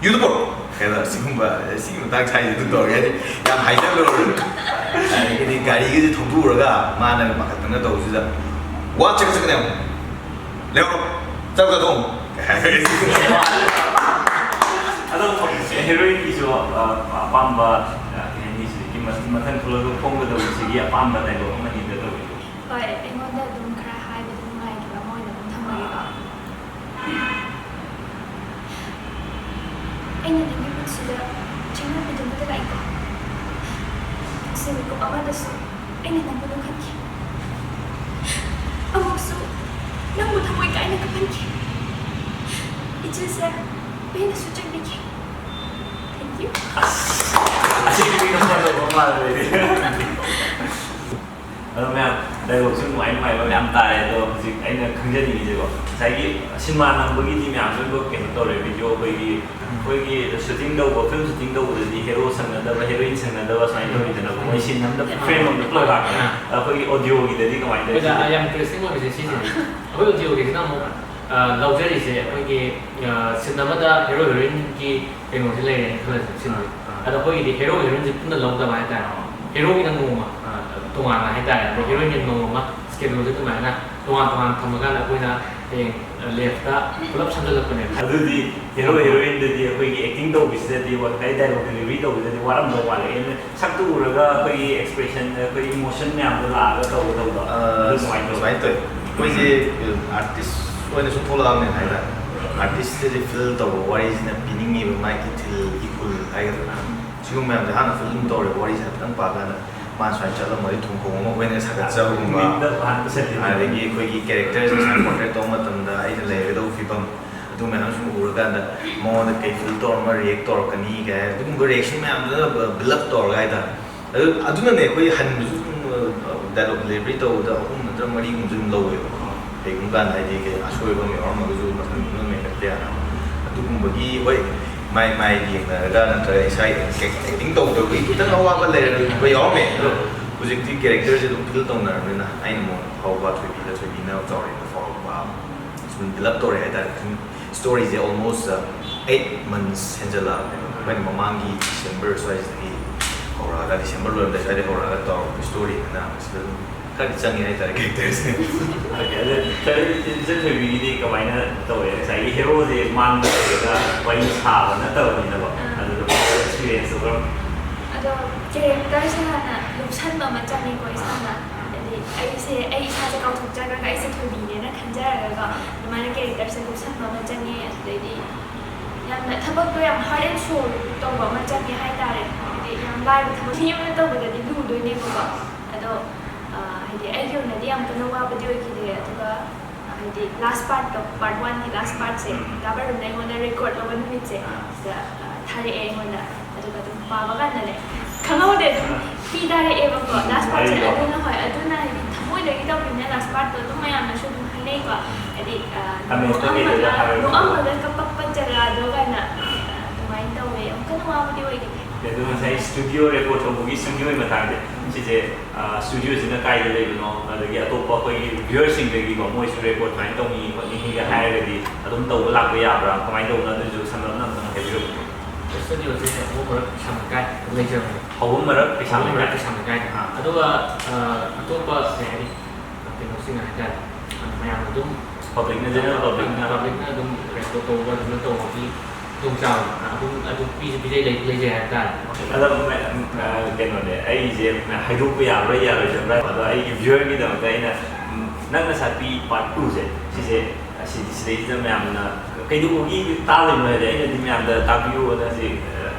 ꯌꯨꯗꯨ ꯄꯨꯔꯛꯑꯣ!" ꯀꯩꯅꯣ ꯁꯤꯒꯨꯝꯕ, ꯁꯤꯒꯤ ꯃꯇꯥꯡ ꯁꯥꯏꯁꯦ ꯑꯗꯨꯝ ꯇꯧꯔꯒꯦ ꯍꯥꯏꯗꯤ ꯌꯥꯝ ꯍꯥꯏꯖꯜꯂꯨꯔꯦ꯫ ꯑꯗꯒꯤꯗꯤ ꯒꯥꯔꯤꯒꯁꯦ ꯊꯧꯗꯣꯛꯎꯔꯒ ꯃꯥꯅ ꯄꯥꯈꯠꯇꯅ ꯇꯧꯕꯁꯤꯗ, "ꯋꯥ ꯆꯠꯀ ꯆꯠꯀꯅꯦ ꯑꯃꯨꯛ꯫ ꯂꯦꯞꯄꯣ꯫ ꯆꯠꯀ ꯆꯠꯀ ꯑꯃꯨꯛ꯫" ꯑꯗꯣ ꯍꯦꯔꯣꯏꯟꯒꯤꯁꯨ, ꯑ, ꯑꯄꯥꯝꯕ, ꯑ, ꯀꯩ ꯍꯥꯏꯅꯤ, ꯁꯤꯒꯤ ꯃꯊꯪ ꯊꯣꯛꯂꯛꯄ ꯐꯣꯡꯒꯗꯧꯕꯁꯤꯒꯤ ꯑꯄꯥꯝꯕ dialogue ꯑꯃꯅꯤꯗ ꯇꯧꯕꯤꯌꯨ꯫ ꯍꯣꯏ, ꯑꯩꯉꯣꯟꯗ ꯑꯗꯨꯝ ꯈꯔ ꯍꯥꯏꯕꯗ ꯅꯨꯡꯉꯥꯏꯈꯤꯕ ꯑꯃ ꯑꯣꯏꯅ ꯑꯗꯨꯝ ꯊꯝꯃꯒꯦꯀꯣ꯫ ꯑꯩꯅ ꯅꯪꯒꯤ ꯃꯤꯠꯁꯤꯗ ꯆꯤꯡꯅꯕꯤꯗꯨ ꯑꯃꯠꯇ ꯂꯥꯛꯏꯀꯣ꯫ ꯅꯪꯁꯦ ꯃꯤꯀꯨꯞ ꯑꯃꯗꯁꯨ ꯑꯩꯅ ꯅꯪꯕꯨ ꯂꯨꯞꯈꯠꯈꯤ꯫ ꯑꯃꯨꯛꯁꯨ ꯅꯪꯕꯨ ꯊꯃꯣꯏ ꯀꯥꯏꯅ ꯀꯞꯍꯟꯈꯤ꯫ ꯏꯆꯦꯁꯦ ꯄꯦꯟꯅꯁꯨ ꯆꯦꯟꯕꯤꯈꯤ꯫ Thank you꯫ ꯑꯁ, ꯑꯁꯤꯒꯤ ꯃꯤꯅ ꯐꯣꯟ ꯇꯧꯕ ꯃꯥꯜꯂꯦ꯫ ꯑꯗꯣ ꯃꯌꯥꯝ, dialogue ꯁꯨ ꯅꯨꯡꯉꯥꯏ ꯅꯨꯡꯉꯥꯏꯕ ꯃꯌꯥꯝ ꯇꯥꯔꯦ꯫ ꯑꯗꯣ ꯍꯧꯖꯤꯛ ꯑꯩꯅ ꯈꯪꯖꯅꯤꯡꯉꯤꯁꯦꯀꯣ, ꯉꯁꯥꯏꯒꯤ ꯁꯤꯅꯦꯃꯥ ꯅꯝꯕꯒꯤꯗꯤ ꯃꯌꯥꯝ ꯂꯣꯏꯅꯃꯛ ꯀꯩꯅꯣ ꯇꯧꯔꯦ, video ꯑꯩꯈꯣꯏꯒꯤ, ꯑꯩꯈꯣꯏꯒꯤ shooting ꯇꯧꯕ, film shooting ꯇꯧꯕꯗꯗꯤ hero ꯁꯪꯅꯗꯕ, heroine ꯁꯪꯅꯗꯕ ꯁꯨꯃꯥꯏꯅ ꯇꯧꯋꯤꯗꯅꯀꯣ, ꯃꯣꯏ scene ꯑꯃꯗ frame ꯑꯃꯗ ꯄꯨꯂꯞ ꯂꯥꯛꯄꯅꯦ꯫ ꯑꯥ꯫ ꯑꯩꯈꯣꯏꯒꯤ audio ꯒꯤꯗꯗꯤ ꯀꯃꯥꯏꯅ ꯑꯩꯈꯣꯏꯗ ꯇꯧꯋꯤ? ꯌꯥꯝ interesting ꯑꯣꯏꯕꯁꯦ ꯁꯤꯁꯤꯅꯦ꯫ ꯑꯩꯈꯣꯏ audio ꯒꯤꯁꯤꯅ ꯑꯃꯨꯛ, ꯑ, ꯂꯧꯖꯔꯤꯁꯦ ꯑꯩꯈꯣꯏꯒꯤ, ꯑ, scene ꯑꯃꯗ hero heroine ꯒꯤ ꯀꯩꯅꯣꯁꯦ ꯂꯩꯔꯦꯅ ꯈꯜꯂꯁꯦ, scene ꯁꯦ꯫ ꯑꯥ꯫ ꯑꯗꯣ ꯑꯩꯈꯣꯏꯒꯤꯗꯤ hero heroine ꯁꯦ ꯄꯨꯟꯅ ꯂꯧꯗꯕ ꯍꯥꯏꯇꯥꯔꯦ꯫ ꯑꯥ꯫ Hero ꯒꯤꯅ ꯅꯣꯡꯃ, ꯑ, ꯇꯣꯉꯥꯟꯅ ꯍꯥꯏꯇꯥꯔꯦ, ꯑꯗꯩ heroine ꯒꯤꯅ ꯅꯣꯡꯃ ꯑꯃ schedule ꯁꯦ ꯑꯗꯨꯃꯥꯏꯅ ꯇꯣꯉꯥꯟ ꯇꯣꯉꯥꯟ ꯊꯝꯃꯀꯥꯟꯗ ꯑꯩꯈꯣꯏꯅ ꯍꯌꯦꯡ ꯂꯦꯐꯇ ꯄꯨꯂꯞ ꯁꯝꯖꯜꯂꯛꯄꯅꯦꯕ꯫ ꯑꯗꯨꯗꯤ ꯍꯦꯔꯣ ꯍꯦꯔꯣꯏꯟꯗꯗꯤ ꯑꯩꯈꯣꯏꯒꯤ ꯑꯦꯛꯇꯤꯡ ꯇꯧꯕꯁꯤꯗꯗꯤ ꯋꯥ-, ꯀꯩ ꯗꯥꯏꯂꯣꯛ ꯗꯦꯂꯤꯚꯔꯤ ꯇꯧꯕꯗꯗꯤ ꯋꯥꯔꯝꯗꯧ ꯃꯥꯜꯂꯦ꯫ ꯑꯩꯅ ꯁꯛꯇꯨ ꯎꯔꯒ ꯑꯩꯈꯣꯏꯒꯤ ꯑꯦꯛꯁꯄ꯭ꯔꯦꯁꯟ, ꯑꯩꯈꯣꯏꯒꯤ ꯏꯃꯣꯁꯟ ꯃꯌꯥꯝꯗꯣ ꯂꯥꯛꯑꯒ ꯇꯧꯒꯗꯧꯕꯗꯣ ꯑꯗꯨ ꯀꯃꯥꯏꯅ ꯇꯧꯋꯤ? ꯁꯨꯃꯥꯏꯅ ꯇꯧꯋꯤ꯫ ꯑꯩꯈꯣꯏꯁꯦ ꯑꯥꯔꯇꯤꯁ ꯑꯣꯏꯅꯁꯨ ꯊꯣꯛꯂꯛꯑꯕꯅꯤꯅ ꯍꯥꯏꯇꯥꯔꯦ꯫ ꯑꯥꯔꯇꯤꯁꯁꯤꯗꯤ ꯐꯤꯜ ꯇꯧꯕ ꯋꯥꯔꯤꯁꯤꯅ ꯄꯤꯅꯤꯡꯉꯤꯕ ꯃꯥꯒꯤ ꯏꯊꯤꯜ ꯏꯍꯨꯜ ꯍꯥꯏꯒꯗ꯭ꯔꯥ, ꯁꯤꯒꯨꯝꯕ ꯃꯌꯥꯝꯁꯦ ꯍꯥꯟꯅ ꯐꯤꯜ ꯑꯗꯨꯝ ꯇꯧꯔꯦ꯫ ꯋꯥꯔꯤꯁꯦ ꯍꯥꯏꯐꯦꯠꯇꯪ ꯄꯥꯀꯥꯟꯗ ꯃꯥꯅ ꯁꯨꯃꯥꯏꯅ ꯆꯠꯂꯝꯃꯗꯤ ꯊꯨꯝ ꯈꯣꯡ ꯑꯃ ꯑꯩꯈꯣꯏꯅ ꯁꯥꯒꯠꯆꯕꯒꯨꯝꯕ, ꯃꯤꯠꯇ ꯍꯥꯟꯅ ꯄꯨꯁꯜꯂꯤ꯫ ꯑꯗꯒꯤ ꯑꯩꯈꯣꯏꯒꯤ ꯀꯦꯔꯦꯛꯇꯔꯁꯤꯡ ꯁꯨꯃꯥꯏꯅ ꯄꯣꯔꯇ꯭ꯔꯦꯠ ꯇꯧꯕ ꯃꯇꯝꯗ ꯑꯩꯅ ꯂꯩꯔꯒꯗꯧꯕ ꯐꯤꯕꯝ, ꯑꯗꯨ ꯃꯌꯥꯝ ꯁꯨꯝ ꯎꯔꯀꯥꯟꯗ ꯃꯉꯣꯟꯗ ꯀꯩ ꯐꯤꯜ ꯇꯧꯔꯝꯃ ꯔꯤꯌꯦꯛ ꯇꯧꯔꯛꯀꯅꯤ ꯀꯥꯏ ꯑꯗꯨꯒꯨꯝꯕ ꯔꯤꯌꯦꯛꯁꯟ ꯃꯌꯥꯝꯗꯨꯅ ꯕꯤꯜ ꯑꯞ ꯇꯧꯔꯒ ꯍꯥꯏꯇꯥꯔꯦ꯫ ꯑꯗꯨ ꯑꯗꯨꯅꯅꯦ ꯑꯩꯈꯣꯏ ꯍꯟꯕꯁꯨ ꯑꯗꯨꯝ ꯗꯥꯏꯂꯣꯛ ꯗꯦꯂꯤꯚꯔꯤ ꯇꯧꯕꯗ ꯑꯍꯨꯝ ꯅꯠꯇ꯭ꯔꯒ ꯃꯔꯤꯒꯨꯝꯕꯁꯨ ꯑꯗꯨꯝ ꯂꯧꯋꯦꯕꯀꯣ꯫ ꯀꯩꯒꯨꯝꯕ ꯀꯥꯟꯗ ꯍꯥꯏꯗꯤ ꯀꯩ ꯑꯁꯣꯏꯕ ꯑꯃ ꯌꯥꯎꯔꯝꯃꯒꯁꯨ ꯃꯊꯪ ꯑꯗꯨꯝ ꯃꯦꯟꯈꯠꯄ ꯌꯥꯅꯕ꯫ ꯑꯗꯨꯒꯨꯝꯕꯒꯤ ꯍꯣꯏ ꯃꯥꯏ ꯃꯥꯏ ꯌꯦꯡꯅꯔꯒ ꯅꯠꯇ꯭ꯔꯒ ꯏꯁꯥ ꯑꯦꯛꯇꯤꯡ ꯇꯧꯗꯕꯒꯤ ꯈꯤꯇꯪ ꯑꯋꯥꯕ ꯂꯩꯔꯝꯕ ꯌꯥꯎꯔꯝꯃꯦ꯫ ꯑꯗꯣ ꯍꯧꯖꯤꯛꯇꯤ ꯀꯦꯔꯦꯛꯇꯔꯁꯦ ꯑꯗꯨꯝ ꯐꯤꯜ ꯇꯧꯅꯔꯕꯅꯤꯅ ꯑꯩꯅ ꯑꯃꯨꯛ ꯐꯥꯎꯕ ꯊꯣꯏꯕꯤꯗ ꯊꯣꯏꯕꯤꯅ ꯆꯥꯎꯔꯦꯅ ꯐꯥꯎꯔꯛꯄ ꯁꯨꯝ ꯕꯤꯜ ꯑꯞ ꯇꯧꯔꯦ ꯍꯥꯏꯇꯥꯔꯦ꯫ ꯁꯨꯝ ꯁ꯭ꯇꯣꯔꯤꯁꯦ ꯑꯣꯜꯃꯣꯁ ꯑꯩꯠ ꯃꯟꯁ ꯍꯦꯟꯖꯜꯂꯛꯑꯕꯅꯦꯕ꯫ ꯑꯩꯈꯣꯏꯅ ꯃꯃꯥꯡꯒꯤ ꯗꯤꯁꯦꯝꯕꯔ ꯁ꯭ꯋꯥꯏꯁꯤꯗꯒꯤ ꯍꯧꯔꯛꯑꯒ, ꯗꯤꯁꯦꯝꯕꯔ ꯂꯣꯏꯔꯝꯗꯥꯏ ꯁ꯭ꯋꯥꯏꯗꯒꯤ ꯍꯧꯔꯛꯑꯒ ꯇꯧꯔꯛꯄ ꯁ꯭ꯇꯣꯔꯤꯅꯤꯅ ꯁꯤꯗ ꯑꯗꯨꯝ ꯈꯔꯗꯤ ꯆꯪꯉꯦ ꯍꯥꯏꯇꯥꯔꯦ ꯀꯦꯔꯦꯛꯇꯔꯁꯦ꯫ ꯑꯣꯀꯦ, ꯑꯗꯣ ꯁꯥꯔ, ꯏꯆꯟ ꯊꯣꯏꯕꯤꯒꯤꯗꯤ ꯀꯃꯥꯏꯅ ꯇꯧꯋꯦ? ꯉꯁꯥꯏꯒꯤ ꯍꯦꯔꯣꯁꯦ ꯃꯥꯡꯗ ꯂꯩꯔꯒ ꯋꯥꯔꯤ ꯁꯥꯕ ꯅꯠꯇꯕꯅꯤꯅꯀꯣ꯫ ꯑꯥ꯫ ꯑꯗꯨꯗ ꯑꯦꯛꯁꯄꯤꯔꯤꯌꯦꯟꯁꯇꯣ ꯀꯔꯝ ꯑꯗꯣ ꯀꯦꯔꯦꯛꯇꯔꯁꯦ ꯍꯥꯟꯅ ꯂꯨꯞꯁꯟꯕ ꯑꯃ ꯆꯪꯉꯤꯀꯣ ꯏꯁꯥꯅ꯫ ꯍꯥꯏꯗꯤ ꯑꯩꯁꯦ, ꯑꯩ ꯏꯁꯥꯁꯦ ꯀꯥꯎꯊꯣꯛꯆꯈ꯭ꯔꯒ ꯑꯩꯁꯦ ꯊꯣꯏꯕꯤꯅꯦꯅ ꯈꯟꯖꯔꯒꯀꯣ, ꯑꯗꯨꯃꯥꯏꯅ ꯀꯦꯔꯦꯛꯇꯔꯁꯦ ꯂꯨꯞꯁꯟꯕ ꯑꯃ ꯆꯪꯉꯦ꯫ ꯑꯗꯩꯗꯤ ꯌꯥꯝꯅ ꯊꯕꯛꯇꯣ ꯌꯥꯝ ꯍꯥꯔꯠ ꯑꯦꯟ ꯁꯣꯜ ꯇꯧꯕ ꯑꯃ ꯆꯪꯉꯦ ꯍꯥꯏꯇꯥꯔꯦ꯫ ꯍꯥꯏꯗꯤ ꯌꯥꯝ ꯂꯥꯏꯕ ꯊꯕꯛ ꯃꯤ ꯑꯃꯅ ꯇꯧꯕꯗꯗꯤ ꯂꯨꯗꯣꯏꯅꯦꯕꯀꯣ꯫ ꯑꯗꯣ ꯑ, ꯍꯥꯏꯗꯤ ꯑꯩꯒꯤ ꯑꯣꯏꯅꯗꯤ ꯌꯥꯝ ꯀꯟꯅ ꯋꯥꯕꯗꯤ ꯑꯣꯏꯈꯤꯗꯦ꯫ ꯑꯗꯨꯒ ꯍꯥꯏꯗꯤ ꯂꯥꯁ ꯄꯥꯔꯠꯇꯣ, ꯄꯥꯔꯠ ꯋꯥꯟꯒꯤ ꯂꯥꯁ ꯄꯥꯔꯠꯁꯦ, ꯗꯥ ꯕꯥꯔꯨꯟꯅ ꯑꯩꯉꯣꯟꯗ ꯔꯦꯀꯣꯔꯗ ꯂꯧꯕ ꯅꯨꯃꯤꯠꯁꯦ ꯁꯤꯗ ꯑ, ꯊꯥꯔꯛꯑꯦ ꯑꯩꯉꯣꯟꯗ꯫ ꯑꯗꯨꯒ ꯑꯗꯨꯝ ꯄꯥꯕ ꯀꯥꯟꯗꯅꯦ ꯈꯪꯍꯧꯗꯦ, ꯑꯗꯨꯝ ꯄꯤ ꯇꯥꯔꯛꯑꯦꯕꯀꯣ ꯂꯥꯁ ꯄꯥꯔꯠꯁꯦ꯫ ꯑꯗꯨꯅ ꯍꯣꯏ, ꯑꯗꯨꯅ ꯍꯥꯏꯗꯤ ꯊꯃꯣꯏꯗꯒꯤ ꯇꯧꯈꯤꯕꯅꯦ ꯂꯥꯁ ꯄꯥꯔꯠꯇꯣ꯫ ꯑꯗꯨꯝ ꯃꯌꯥꯝꯅꯁꯨ ꯑꯗꯨꯝ ꯍꯥꯏꯅꯩꯀꯣ꯫ ꯍꯥꯏꯗꯤ ꯑ, ꯀꯃꯦꯟꯇ ꯀꯩꯗ ꯅꯣꯛꯑꯝꯃꯒ ꯍꯥꯏꯔꯒ ꯅꯣꯛꯑꯝꯃꯒ ꯀꯞꯄꯛꯄ ꯖꯒꯥꯗꯣ ꯀꯥꯏꯅ ꯑꯗꯨꯃꯥꯏꯅ ꯇꯧꯋꯦ꯫ ꯌꯥꯝ ꯀꯟꯅ ꯋꯥꯕꯗꯤ ꯑꯣꯏꯈꯤꯗꯦ꯫ ꯑꯗꯣ ꯉꯁꯥꯏ ꯁ꯭ꯇꯨꯗꯤꯑꯣ ꯔꯦꯀꯣꯔꯗ ꯇꯧꯕꯒꯤ ꯁ꯭ꯇꯨꯗꯤꯑꯣꯒꯤ ꯃꯇꯥꯡꯁꯦ, ꯁꯤꯁꯦ ꯁ꯭ꯇꯨꯗꯤꯑꯣꯁꯤꯅ ꯀꯥꯏꯗ ꯂꯩꯕꯅꯣ, ꯑꯗꯒꯤ ꯑꯇꯣꯞꯄ ꯑꯩꯈꯣꯏꯒꯤ ꯚ꯭ꯌꯨꯋꯔꯁꯤꯡꯗꯒꯤꯀꯣ ꯃꯣꯏꯁꯨ ꯔꯦꯀꯣꯔꯗ ꯁꯨꯃꯥꯏꯅ ꯇꯧꯅꯤꯡꯉꯤ ꯈꯣꯠꯅꯤꯡꯉꯤꯒ ꯍꯥꯏꯔꯒꯗꯤ ꯑꯗꯨꯝ ꯇꯧꯕ ꯂꯥꯛꯄ ꯌꯥꯕ꯭ꯔꯥ, ꯀꯃꯥꯏꯅ ꯇꯧꯕꯅꯣ, ꯑꯗꯨꯁꯨ ꯁꯝꯂꯞꯅ ꯑꯝꯇꯪ ꯍꯥꯏꯕꯤꯔꯛꯎ꯫ ꯁ꯭ꯇꯨꯗꯤꯑꯣꯁꯦ ꯍꯧꯕ ꯃꯔꯛ ꯀꯩꯁꯥꯝ ꯂꯩꯀꯥꯏꯗ ꯂꯩꯖꯕꯅꯦ꯫ ꯍꯧꯕ ꯃꯔꯛ ꯀꯩꯁꯥꯝ ꯍꯧꯕ ꯃꯔꯛ ꯂꯩꯀꯥꯏ꯫ ꯀꯩꯁꯥꯝ ꯂꯩꯀꯥꯏꯗ꯫ ꯑꯥ꯫ ꯑꯗꯨꯒ ꯑ, ꯑꯇꯣꯞꯄ ꯀꯩ ꯍꯥꯏꯅꯤ, ꯀꯩꯅꯣꯁꯤꯡ ꯍꯥꯏꯇꯥꯔꯦ, ꯑ, ꯃꯌꯥꯝꯅ ꯑꯗꯨꯝ ꯄꯕ꯭ꯂꯤꯛꯅ, ꯖꯦꯅꯔꯦꯜ ꯄꯕ꯭ꯂꯤꯛꯅ꯫ ꯄꯕ꯭ꯂꯤꯛꯅ ꯑꯗꯨꯝ ꯔꯦꯁꯄꯦꯛ ꯇꯧꯕ, ꯑꯗꯨꯝ ꯇꯧꯕꯒꯤ ꯈꯨꯗꯣꯡꯆꯥꯕ ꯑꯗꯨꯝ, ꯑꯗꯨꯝ ꯄꯤꯁꯨ ꯄꯤꯖꯩ, ꯂꯩ-, ꯂꯩꯖꯩ ꯍꯥꯏꯕ ꯇꯥꯔꯦ꯫ ꯑꯗꯣ, ꯃ-, ꯑ, ꯀꯩꯅꯣꯅꯦ, ꯑꯩꯁꯦ ꯍꯥꯏꯗꯣꯛꯄ ꯌꯥꯕ꯭ꯔꯥ ꯌꯥꯔꯣꯏꯗꯕ꯭ꯔꯥ, ꯑꯗꯣ ꯑꯩꯒꯤ ꯚ꯭ꯌꯨꯋꯔꯒꯤꯗꯃꯛꯇ ꯑꯩꯅ, ꯎꯝ, ꯅꯪꯅ ꯁꯥꯠꯄꯤ ꯄꯥꯔꯠ ꯇꯨꯁꯦ, ꯁꯤꯁꯦ, ꯑꯁꯤꯗꯤ ꯁꯤꯗꯩꯁꯤꯗ ꯃꯌꯥꯝꯅ ꯀꯩꯗꯧꯕꯒꯤ ꯇꯥꯗꯣꯏꯅꯣ ꯍꯥꯏꯗꯤ, ꯑꯩꯅꯗꯤ ꯃꯌꯥꯝꯗ ꯇꯥꯕꯤꯌꯣꯅ ꯍꯧꯖꯤꯛ, ꯑ,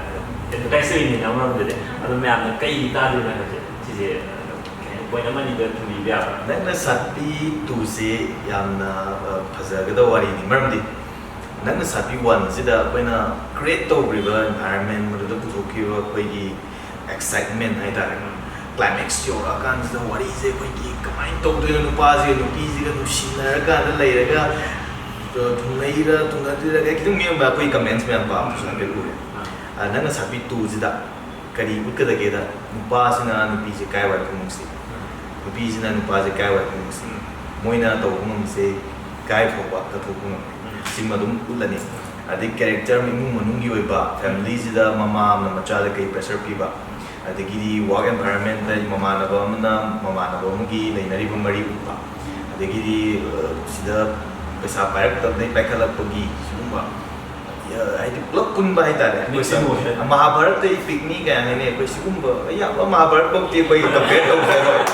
ꯑꯦꯗꯚꯔꯇꯥꯏꯁ ꯇꯧꯔꯤꯅꯤꯅ ꯑꯃꯔꯣꯝꯗꯗꯤ, ꯑꯗꯣ ꯃꯌꯥꯝꯅ ꯀꯩꯒꯤ ꯇꯥꯗꯣꯏꯅꯣ ꯍꯥꯏꯕꯁꯦ, ꯁꯤꯁꯦ, ꯑ, ꯀꯩ ꯍꯥꯏꯅꯤ, ꯄꯣꯏꯟ ꯑꯃꯅꯤꯗ ꯊꯝꯕꯤꯕ ꯌꯥꯕ꯭ꯔꯥ? ꯅꯪꯅ ꯁꯥꯠꯄꯤ ꯇꯨꯁꯦ ꯌꯥꯝꯅ, ꯑ, ꯐꯖꯒꯗꯕ ꯋꯥꯔꯤꯅꯤ, ꯃꯔꯝꯗꯤ ꯅꯪꯅ ꯁꯥꯠꯄꯤ ꯋꯥꯟꯁꯤꯗ ꯑꯩꯈꯣꯏꯅ ꯀ꯭ꯔꯤꯌꯦꯠ ꯇꯧꯈ꯭ꯔꯤꯕ ꯏꯟꯚꯥꯏꯔꯟꯃꯦꯟ, ꯃꯗꯨꯗ ꯄꯨꯊꯣꯛꯈꯤꯕ ꯑꯩꯈꯣꯏꯒꯤ ꯑꯦꯛꯁꯥꯏꯠꯃꯦꯟ ꯍꯥꯏꯇꯥꯔꯦ, ꯀ꯭ꯂꯥꯏꯃꯦꯛꯁ ꯌꯧꯔꯛꯑꯀꯥꯟꯁꯤꯗ ꯋꯥꯔꯤꯁꯦ ꯑꯩꯈꯣꯏꯒꯤ ꯀꯃꯥꯏꯅ ꯇꯧꯗꯣꯏꯅꯣ, ꯅꯨꯄꯥꯁꯤꯒ ꯅꯨꯄꯤꯁꯤꯒ ꯅꯨꯡꯁꯤꯅꯔꯀꯥꯟꯗ ꯂꯩꯔꯒ, ꯑ, ꯊꯨꯡꯅꯩꯔ ꯊꯨꯡꯅꯗ꯭ꯔꯤꯔꯒ ꯈꯤꯇꯪ ꯃꯤꯑꯣꯏꯕ ꯑꯩꯈꯣꯏ ꯀꯃꯦꯟꯁ ꯃꯌꯥꯝ ꯄꯥꯕꯗꯁꯨ ꯍꯥꯏꯐꯦꯠ ꯎꯔꯦ꯫ ꯑ, ꯅꯪꯅ ꯁꯥꯠꯄꯤ ꯇꯨꯁꯤꯗ ꯀꯔꯤ ꯎꯠꯀꯗꯒꯦꯗ, ꯅꯨꯄꯥꯁꯤꯅ ꯅꯨꯄꯤꯁꯦ ꯀꯥꯏ ꯋꯥꯏ ꯄꯨꯡꯁꯤ, ꯅꯨꯄꯤꯁꯤꯅ ꯅꯨꯄꯥꯁꯦ ꯀꯥꯏ ꯋꯥꯏ ꯄꯨꯡꯁꯤ, ꯃꯣꯏꯅ ꯇꯧꯕ ꯉꯝꯕꯁꯦ ꯀꯥꯏ ꯐꯥꯎꯕ ꯀꯠꯊꯣꯛꯄ ꯉꯝꯃꯤ, ꯁꯤꯃ ꯑꯗꯨꯝ ꯎꯠꯂꯅꯤ꯫ ꯑꯗꯩ ꯀꯦꯔꯦꯛꯇꯔ, ꯏꯃꯨꯡ ꯃꯅꯨꯡꯒꯤ ꯑꯣꯏꯕ, ꯐꯦꯃꯤꯂꯤꯁꯤꯗ ꯃꯃꯥ ꯑꯃꯅ ꯃꯆꯥꯗ ꯀꯩ ꯄ꯭ꯔꯦꯁꯔ ꯄꯤꯕ, ꯑꯗꯒꯤꯗꯤ ꯋꯥꯔꯛ ꯑꯦꯟꯚꯥꯏꯔꯟꯃꯦꯟꯗ ꯃꯃꯥꯟꯅꯕ ꯑꯃꯅ ꯃꯃꯥꯟꯅꯕ ꯑꯃꯒꯤ ꯂꯩꯅꯔꯤꯕ ꯃꯔꯤ ꯎꯠꯄ, ꯑꯗꯒꯤꯗꯤ, ꯑ, ꯁꯤꯗ ꯄꯩꯁꯥ ꯄꯥꯏꯔꯛꯇꯕꯗꯩ ꯄꯥꯏꯈꯠꯂꯛꯄꯒꯤ ꯁꯤꯒꯨꯝꯕ, ꯑ, ꯍꯥꯏꯗꯤ ꯄꯨꯂꯞ ꯄꯨꯟꯕ ꯍꯥꯏꯇꯥꯔꯦ꯫ ꯑꯩꯈꯣꯏ ꯃꯤꯛꯁ ꯏꯃꯣꯁꯟ꯫ ꯃꯍꯥꯚꯥꯔꯠꯇ ꯏꯄꯤꯛꯅꯤ ꯀꯥꯏꯅ ꯍꯥꯏꯅꯩ꯫ ꯑꯩꯈꯣꯏ ꯁꯤꯒꯨꯝꯕ, ꯑꯩ ꯌꯥꯝ ꯃꯍꯥꯚꯥꯔꯠ ꯐꯥꯎꯗꯤ ꯑꯩꯈꯣꯏ ꯀꯝꯄꯤꯌꯔ ꯇꯧꯖꯔꯣꯏ꯫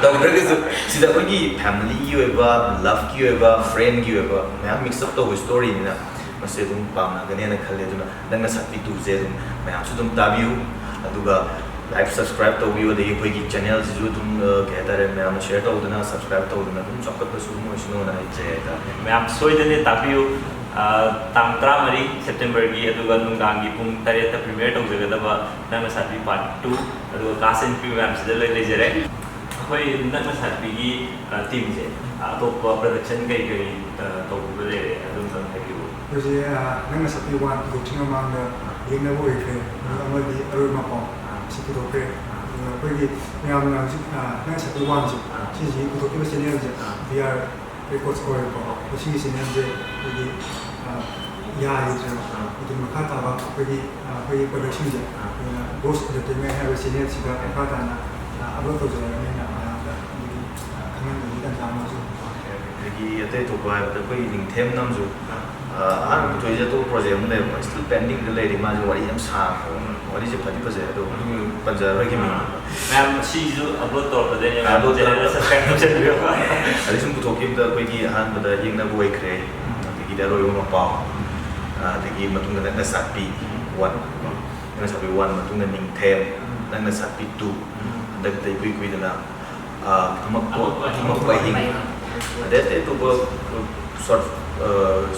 ꯇꯧꯗ꯭ꯔꯒꯁꯨ ꯁꯤꯗ ꯑꯩꯈꯣꯏꯒꯤ ꯐꯦꯃꯤꯂꯤꯒꯤ ꯑꯣꯏꯕ, ꯂꯚꯀꯤ ꯑꯣꯏꯕ, ꯐ꯭ꯔꯦꯟꯒꯤ ꯑꯣꯏꯕ ꯃꯌꯥꯝ ꯃꯤꯛꯁ ꯑꯞ ꯇꯧꯕ ꯁ꯭ꯇꯣꯔꯤꯅꯤꯅ ꯃꯁꯤ ꯑꯗꯨꯝ ꯄꯥꯝꯅꯒꯅꯦꯅ ꯈꯜꯂꯦ꯫ ꯑꯗꯨꯅ ꯅꯪꯅ ꯁꯥꯠꯄꯤ ꯇꯨꯁꯦ ꯑꯗꯨꯝ ꯃꯌꯥꯝꯁꯨ ꯑꯗꯨꯝ ꯇꯥꯕꯤꯌꯨ, ꯑꯗꯨꯒ ꯂꯥꯏꯛ, ꯁꯕꯁꯀ꯭ꯔꯥꯏꯕ ꯇꯧꯕꯤꯌꯨ, ꯑꯗꯒꯤ ꯑꯩꯈꯣꯏꯒꯤ ꯆꯦꯅꯦꯜꯁꯤꯁꯨ ꯑꯗꯨꯝ, ꯑ, ꯀꯩ ꯍꯥꯏꯇꯥꯔꯦ, ꯃꯌꯥꯝꯅ ꯁꯤꯌꯔ ꯇꯧꯗꯨꯅ ꯁꯕꯁꯀ꯭ꯔꯥꯏꯕ ꯇꯧꯗꯨꯅ ꯑꯗꯨꯝ ꯆꯥꯎꯈꯠꯄꯁꯨ ꯑꯗꯨꯝ ꯑꯣꯏꯁꯅꯨꯅ ꯍꯥꯏꯖꯩ ꯍꯥꯏꯇꯥꯔꯦ꯫ ꯃꯌꯥꯝ ꯁꯣꯏꯗꯅ ꯇꯥꯕꯤꯌꯨ꯫ ꯑ, ꯇꯥꯡ ꯇꯔꯥꯃꯔꯤ ꯁꯦꯞꯇꯦꯝꯕꯔꯒꯤ, ꯑꯗꯨꯒ ꯅꯨꯡꯗꯥꯡꯒꯤ ꯄꯨꯡ ꯇꯔꯦꯠꯇ ꯄ꯭ꯔꯤꯃꯤꯌꯔ ꯇꯧꯖꯒꯗꯕ ꯅꯪꯅ ꯁꯥꯠꯄꯤ ꯄꯥꯔꯠ ꯇꯨ, ꯑꯗꯨꯒ ꯀꯥꯁ ꯑꯦꯟ ꯀ꯭ꯔꯤꯌꯨ ꯃꯌꯥꯝꯁꯤꯗ ꯂꯣꯏ ꯂꯩꯖꯔꯦ꯫ ꯑꯩꯈꯣꯏ ꯅꯪꯅ ꯁꯥꯠꯄꯤꯒꯤ, ꯑ, ꯇꯤꯝꯁꯦ, ꯑ, ꯑꯇꯣꯞꯄ ꯄ꯭ꯔꯗꯛꯁꯟ ꯀꯔꯤ ꯀꯔꯤ, ꯑ, ꯇꯧꯕꯤꯕ ꯂꯩꯔꯦ, ꯑꯗꯨꯝꯇꯪ ꯍꯥꯏꯕꯤꯌꯨ꯫ ꯑꯩꯈꯣꯏꯁꯦ, ꯑ, ꯅꯪꯅ ꯁꯥꯠꯄꯤ ꯋꯥꯟ ꯄꯨꯊꯣꯛꯇ꯭ꯔꯤꯉꯩ ꯃꯃꯥꯡꯗ ꯌꯦꯡꯅꯕ ꯑꯣꯏꯈ꯭ꯔꯦ, ꯑꯗꯨꯒ ꯑꯃꯗꯤ ꯑꯔꯣꯏꯕ ꯃꯄꯥꯎ, ꯑ, ꯁꯤ ꯄꯨꯊꯣꯛꯈ꯭ꯔꯦ꯫ ꯑ, ꯑꯗꯨꯒ ꯑꯩꯈꯣꯏꯒꯤ ꯃꯌꯥꯝꯅ ꯍꯧꯖꯤꯛ, ꯑ, ꯅꯪꯅ ꯁꯥꯠꯄꯤ ꯋꯥꯟꯁꯦ, ꯑ, ꯁꯤꯁꯤ ꯄꯨꯊꯣꯛꯈꯤꯕ ꯆꯦꯅꯦꯜꯁꯦ, ꯑ, ꯕꯤ ꯑꯥꯔ ꯔꯦꯀꯣꯔꯠꯁ ꯀꯧꯋꯦꯕꯀꯣ꯫ ꯑꯣ꯫ ꯃꯁꯤꯒꯤ ꯆꯦꯅꯦꯜꯁꯦ ꯑꯩꯈꯣꯏꯒꯤ, ꯑ, ꯌꯥꯈꯤꯗ꯭ꯔꯦꯕ꯫ ꯑ꯫ ꯑꯗꯨ ꯃꯈꯥ ꯇꯥꯕ ꯑꯩꯈꯣꯏꯒꯤ, ꯑ, ꯑꯩꯈꯣꯏꯒꯤ ꯄ꯭ꯔꯗꯛꯁꯟꯁꯦ, ꯑ, ꯑꯩꯈꯣꯏꯅ ꯒꯣꯁ ꯑꯦꯟꯇꯔꯇꯦꯟꯃꯦꯟ ꯍꯥꯏꯕ ꯆꯦꯅꯦꯜꯁꯤꯗ ꯃꯈꯥ ꯇꯥꯅ, ꯑ, ꯑꯞꯂꯣꯗ ꯇꯧꯖꯔꯛꯑꯅꯤꯅ ꯃꯌꯥꯝꯗ ꯑꯗꯨꯒꯤ, ꯑ, ꯈꯪꯍꯟꯕꯒꯤ ꯇꯥꯟꯖꯥ ꯑꯃꯁꯨ ꯑꯇꯩ ꯑꯇꯣꯞꯄ ꯍꯥꯏꯕꯗ ꯑꯩꯈꯣꯏꯒꯤ ꯅꯤꯡꯊꯦꯝ ꯅꯝꯁꯨ, ꯑ, ꯑꯍꯥꯟꯕ ꯄꯨꯊꯣꯛꯏꯁꯦ ꯑꯇꯣꯞꯄ ꯄ꯭ꯔꯣꯖꯦꯛ ꯑꯃ ꯂꯩꯌꯦꯕ, ꯁ꯭ꯇꯤꯜ ꯄꯦꯟꯗꯤꯡꯗ ꯂꯩꯔꯤ꯫ ꯃꯥꯁꯦ ꯋꯥꯔꯤ ꯌꯥꯝ ꯁꯥꯡꯉꯦ꯫ ꯎꯝ꯫ ꯋꯥꯔꯤꯁꯦ ꯐꯗꯤ ꯐꯖꯩ, ꯑꯗꯣ ꯃꯃꯤꯡ ꯄꯟꯖꯔꯔꯣꯏꯒꯦ, ꯃꯤꯡ꯫ ꯃꯌꯥꯝ ꯁꯤꯁꯨ ꯑꯞꯂꯣꯗ ꯇꯧꯔꯛꯄꯗꯩꯅꯦ, ꯃꯌꯥꯝ ꯑꯞꯂꯣꯗ ꯆꯦꯅꯦꯜꯗ ꯇꯧꯔꯛꯄ꯫ ꯁꯕꯁꯀ꯭ꯔꯥꯏꯕ ꯇꯧꯁꯟꯕꯤꯌꯣ꯫ ꯑꯗꯩ ꯁꯨꯝ ꯄꯨꯊꯣꯛꯈꯤꯕꯗ ꯑꯩꯈꯣꯏꯒꯤ ꯑꯍꯥꯟꯕꯗ ꯌꯦꯛꯅꯕ ꯑꯣꯏꯈ꯭ꯔꯦ, ꯑꯗꯒꯤꯗꯤ ꯑꯔꯣꯏꯕ ꯃꯄꯥꯎ, ꯑꯗꯒꯤ ꯃꯇꯨꯡꯗ ꯅꯛꯅ ꯁꯥꯠꯄꯤ ꯋꯥꯟ, ꯅꯛꯅ ꯁꯥꯠꯄꯤ ꯋꯥꯟ ꯃꯇꯨꯡꯗ ꯅꯤꯡꯊꯦꯝ, ꯅꯛꯅ ꯁꯥꯠꯄꯤ ꯇꯨ, ꯍꯟꯗꯛꯇ ꯏꯀꯨꯏ ꯀꯨꯏꯗꯅ ꯑ, ꯊꯝꯃꯛꯄ, ꯊꯝꯃꯛꯄ ꯑꯍꯤꯡ꯫ ꯑꯗꯩ ꯑꯇꯩ ꯑꯇꯣꯞꯄ, ꯑ, ꯁꯣꯔꯠ, ꯑ,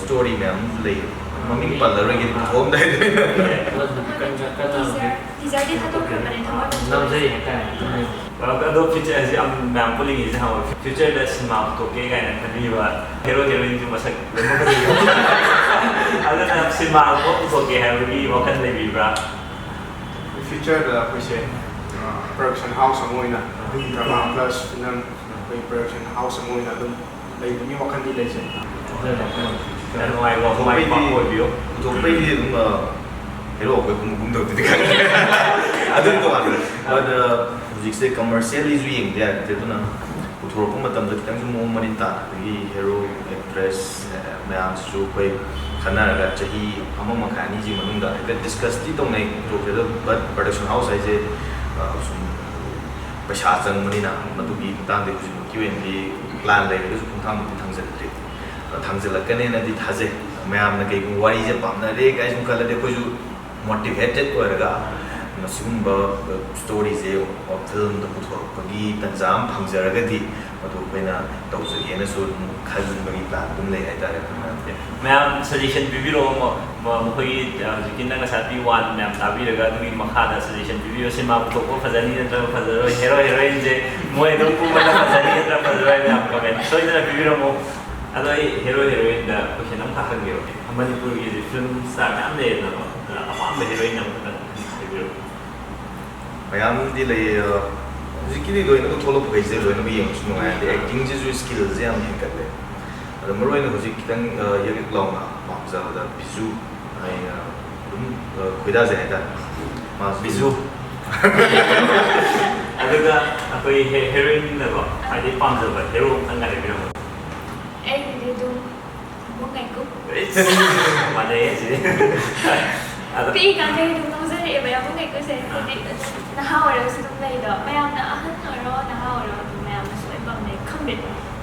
ꯁ꯭ꯇꯣꯔꯤ ꯃꯌꯥꯝ ꯑꯃꯁꯨ ꯂꯩ꯫ ꯃꯃꯤꯡ ꯄꯜꯂꯔꯣꯏꯒꯦ, ꯊꯣꯛꯑꯝꯗꯥꯏꯗ ꯑꯣꯏꯅ꯫ ꯀꯟꯅ, ꯀꯟꯅ ꯇꯤꯖꯔ, ꯇꯤꯖꯔꯗꯤ ꯊꯥꯗꯣꯛꯈ꯭ꯔꯕꯅꯦ, ꯊꯝꯃꯣꯏ ꯅꯝꯖꯩ ꯍꯥꯏꯇꯥꯔꯦ꯫ ꯑꯗꯣ ꯐ꯭ꯌꯨꯆꯔꯁꯦ ꯌꯥꯝ ꯃꯌꯥꯝ ꯄꯨꯜꯂꯤꯉꯩꯁꯦ ꯍꯪꯕ, ꯐ꯭ꯌꯨꯆꯔꯗ ꯁꯤꯅꯦꯃꯥ ꯄꯨꯊꯣꯛꯀꯦ ꯀꯥꯏꯅ ꯈꯟꯕꯤꯕ ꯍꯦꯔꯣ ꯍꯦꯔꯣꯏꯟꯁꯨ ꯃꯁꯛ ꯂꯣꯏꯅꯃꯛ ꯐꯖꯩ꯫ ꯑꯗꯨꯅ ꯁꯤꯅꯦꯃꯥ ꯑꯃ ꯄꯨꯊꯣꯛꯀꯦ ꯍꯥꯏꯕꯒꯤ ꯋꯥꯈꯜ ꯂꯩꯕꯤꯕ꯭ꯔꯥ? ꯐ꯭ꯌꯨꯆꯔꯗ ꯑꯩꯈꯣꯏꯁꯦ, ꯑ, ꯄ꯭ꯔꯗꯛꯁꯟ ꯍꯥꯎꯁ ꯑꯃ ꯑꯣꯏꯅ, ꯗ꯭ꯔꯃꯥ ꯄ꯭ꯂꯁ ꯐꯤꯂꯝ, ꯑꯩꯈꯣꯏ ꯄ꯭ꯔꯗꯛꯁꯟ ꯍꯥꯎꯁ ꯑꯃ ꯑꯣꯏꯅ ꯑꯗꯨꯝ ꯂꯩꯕꯒꯤ ꯋꯥꯈꯜꯗꯤ ꯂꯩꯖꯩ꯫ ꯌꯥꯝ ꯅꯨꯡꯉꯥꯏꯕ, ꯃꯥꯏ ꯄꯥꯛꯄ ꯑꯣꯏꯕꯤꯌꯨ꯫ ꯄꯨꯊꯣꯛꯄꯩꯗꯤ ꯑꯗꯨꯝ, ꯑ, ꯍꯦꯔꯣ ꯑꯩꯈꯣꯏ ꯀꯨꯝ ꯀꯨꯝꯗꯕꯗꯨꯗꯤ ꯈꯪꯗꯦ꯫ ꯑꯗꯨꯝ ꯇꯣꯉꯥꯟꯅ꯫ ꯑꯗ ꯍꯧꯖꯤꯛꯁꯦ ꯀꯃꯔꯁꯤꯌꯦꯜꯂꯤꯁꯨ ꯌꯦꯡꯗ ꯌꯥꯔꯛꯇꯦ, ꯑꯗꯨꯅ ꯄꯨꯊꯣꯔꯛꯄ ꯃꯇꯝꯗ ꯈꯤꯇꯪꯁꯨ ꯃꯑꯣꯡ ꯃꯔꯤꯟ ꯇꯥꯅ, ꯑꯗꯒꯤ ꯍꯦꯔꯣ, ꯑꯦꯛꯇ꯭ꯔꯦꯁ, ꯑ, ꯃꯌꯥꯝꯁꯤꯁꯨ ꯑꯩꯈꯣꯏ ꯈꯟꯅꯔꯒ ꯆꯍꯤ ꯑꯃ ꯃꯈꯥꯏ ꯑꯅꯤꯁꯤ ꯃꯅꯨꯡꯗ ꯍꯥꯏꯐꯦꯠ ꯗꯤꯁꯀꯁꯇꯤ ꯇꯧꯅꯩ, ꯄꯨꯊꯣꯛꯀꯦ꯫ ꯑꯗꯣ ꯕꯠ ꯄ꯭ꯔꯗꯛꯁꯟ ꯍꯥꯎꯁ ꯍꯥꯏꯁꯦ, ꯑ, ꯁꯨꯝ ꯄꯩꯁꯥ ꯆꯪꯕꯅꯤꯅ ꯃꯗꯨꯒꯤ ꯃꯇꯥꯡꯗ ꯍꯧꯖꯤꯛꯃꯛꯀꯤ ꯑꯣꯏꯅꯗꯤ ꯄ꯭ꯂꯥꯟ ꯂꯩꯔꯒꯁꯨ ꯈꯣꯡꯊꯥꯡꯃꯛꯇꯤ ꯊꯥꯡꯖꯤꯜꯂꯛꯇ꯭ꯔꯤ꯫ ꯑ, ꯊꯥꯡꯖꯤꯜꯂꯛꯀꯅꯦꯅꯗꯤ ꯊꯥꯖꯩ꯫ ꯃꯌꯥꯝꯅ ꯀꯩꯒꯨꯝꯕ ꯋꯥꯔꯤꯁꯦ ꯄꯥꯝꯅꯔꯦ ꯀꯥꯏ ꯁꯨꯝ ꯈꯜꯂꯗꯤ ꯑꯩꯈꯣꯏꯁꯨ ꯃꯣꯇꯤꯚꯦꯇꯦꯠ ꯑꯣꯏꯔꯒ ꯃꯁꯤꯒꯨꯝꯕ ꯁ꯭ꯇꯣꯔꯤꯁꯦ ꯐꯤꯂꯝꯗ ꯄꯨꯊꯣꯔꯛꯄꯒꯤ ꯇꯟꯖꯥ ꯑꯃ ꯐꯪꯖꯔꯒꯗꯤ ꯃꯗꯨ ꯑꯩꯈꯣꯏꯅ ꯇꯧꯖꯒꯦꯅꯁꯨ ꯑꯗꯨꯝ ꯈꯟꯕꯒꯤ ꯄ꯭ꯂꯥꯟ ꯑꯗꯨꯝ ꯂꯩ ꯍꯥꯏꯇꯥꯔꯦ ꯑꯩꯈꯣꯏꯅ꯫ ꯃꯌꯥꯝ ꯁꯖꯦꯁꯟ ꯄꯤꯕꯤꯔꯛꯑꯣ, ꯃ-, ꯃ-, ꯃꯈꯣꯏꯒꯤ, ꯑ, ꯍꯧꯖꯤꯛꯀꯤ ꯅꯪ ꯉꯁꯥꯏ ꯄꯤ ꯋꯥꯟ ꯃꯌꯥꯝ ꯇꯥꯕꯤꯔꯒ ꯑꯗꯨꯒꯤ ꯃꯈꯥꯗ ꯁꯖꯦꯁꯟ ꯄꯤꯕꯤꯌꯣ, ꯁꯤꯅꯦꯃꯥ ꯄꯨꯊꯣꯛꯄ ꯐꯖꯅꯤ ꯅꯠꯇ꯭ꯔꯒ ꯐꯖꯔꯣꯏ, ꯍꯦꯔꯣ ꯍꯦꯔꯣꯏꯟꯁꯦ ꯃꯣꯏ ꯑꯗꯨꯝ ꯀꯨꯝꯕꯅ ꯐꯖꯅꯤ ꯅꯠꯇ꯭ꯔꯒ ꯐꯖꯔꯣꯏ, ꯃꯌꯥꯝ ꯀꯃꯦꯟ ꯁꯣꯏꯗꯅ ꯄꯤꯕꯤꯔꯝꯃꯣ꯫ ꯑꯗꯣ ꯑꯩ ꯍꯦꯔꯣ ꯍꯦꯔꯣꯏꯟꯗ ꯀꯣꯏꯁꯟ ꯑꯃꯈꯛ ꯍꯪꯒꯦꯕ꯫ ꯃꯅꯤꯄꯨꯔꯒꯤꯗꯤ ꯐꯤꯂꯝ ꯁ꯭ꯇꯥꯔ ꯃꯌꯥꯝ ꯂꯩꯌꯦꯗꯅꯀꯣ, ꯑꯗꯨꯅ ꯑꯄꯥꯝꯕ ꯍꯦꯔꯣꯏꯟ ꯑꯃꯈꯛꯇꯪ ꯍꯥꯏꯕꯤꯔꯛꯑꯣ꯫ ꯃꯌꯥꯝꯗꯤ ꯂꯩꯌꯦ, ꯑ, ꯍꯧꯖꯤꯛꯀꯤꯗꯤ ꯂꯣꯏꯅꯃꯛ ꯊꯣꯛꯂꯛꯄꯈꯩꯁꯦ ꯂꯣꯏꯅꯃꯛ ꯌꯦꯡꯕꯁꯨ ꯅꯨꯡꯉꯥꯏ, ꯑꯗꯩ ꯑꯦꯛꯇꯤꯡꯁꯤꯁꯨ ꯁ꯭ꯀꯤꯜꯁꯦ ꯌꯥꯝ ꯍꯦꯟꯒꯠꯂꯦ꯫ ꯑꯗꯣ ꯃꯔꯨꯑꯣꯏꯅ ꯍꯧꯖꯤꯛ ꯈꯤꯇꯪ, ꯑ, ꯌꯛ ꯌꯛ ꯂꯥꯎꯅ ꯄꯥꯝꯖꯕꯗ ꯕꯤꯖꯨ, ꯑꯩꯅ ꯑꯗꯨꯝ, ꯑ, ꯈꯣꯏꯗꯥꯖꯩ ꯍꯥꯏꯇꯥꯔꯦ꯫ ꯃꯥꯁꯨ ꯕꯤꯖꯨ꯫ ꯑꯗꯨꯒ ꯑꯩꯈꯣꯏ ꯍꯦ-, ꯍꯦꯔꯣꯏꯟꯅꯀꯣ ꯈ꯭ꯋꯥꯏꯗꯒꯤ ꯄꯥꯝꯖꯕ ꯍꯦꯔꯣ ꯑꯝꯇꯪꯒ ꯍꯥꯏꯕꯤꯔꯝꯃꯣ꯫ ꯉꯥꯏꯀꯨ꯫ ꯃꯥꯟꯅꯩꯌꯦ ꯁꯤꯗꯤ꯫ ꯑꯗꯣ ꯄꯤꯛꯏꯀꯥꯟꯗꯒꯤ ꯑꯗꯨꯝ ꯉꯥꯎꯖꯔꯛꯑꯦꯕ ꯌꯥꯝꯕꯨꯡ ꯉꯥꯏꯀꯨꯁꯦ꯫ ꯍꯥꯏꯗꯤ ꯑꯗꯨꯝ ꯅꯍꯥ ꯑꯣꯏꯔꯒꯁꯨ ꯑꯗꯨꯝ ꯂꯩꯗꯣ꯫ ꯃꯌꯥꯝꯅ ꯑꯍꯟ ꯑꯣꯏꯔꯣ, ꯅꯍꯥ ꯑꯣꯏꯔꯣ, ꯑꯗꯨꯝ ꯃꯌꯥꯝꯅꯁꯨ ꯂꯣꯏ ꯄꯥꯝꯅꯩ꯫ ꯈꯪꯗꯦ꯫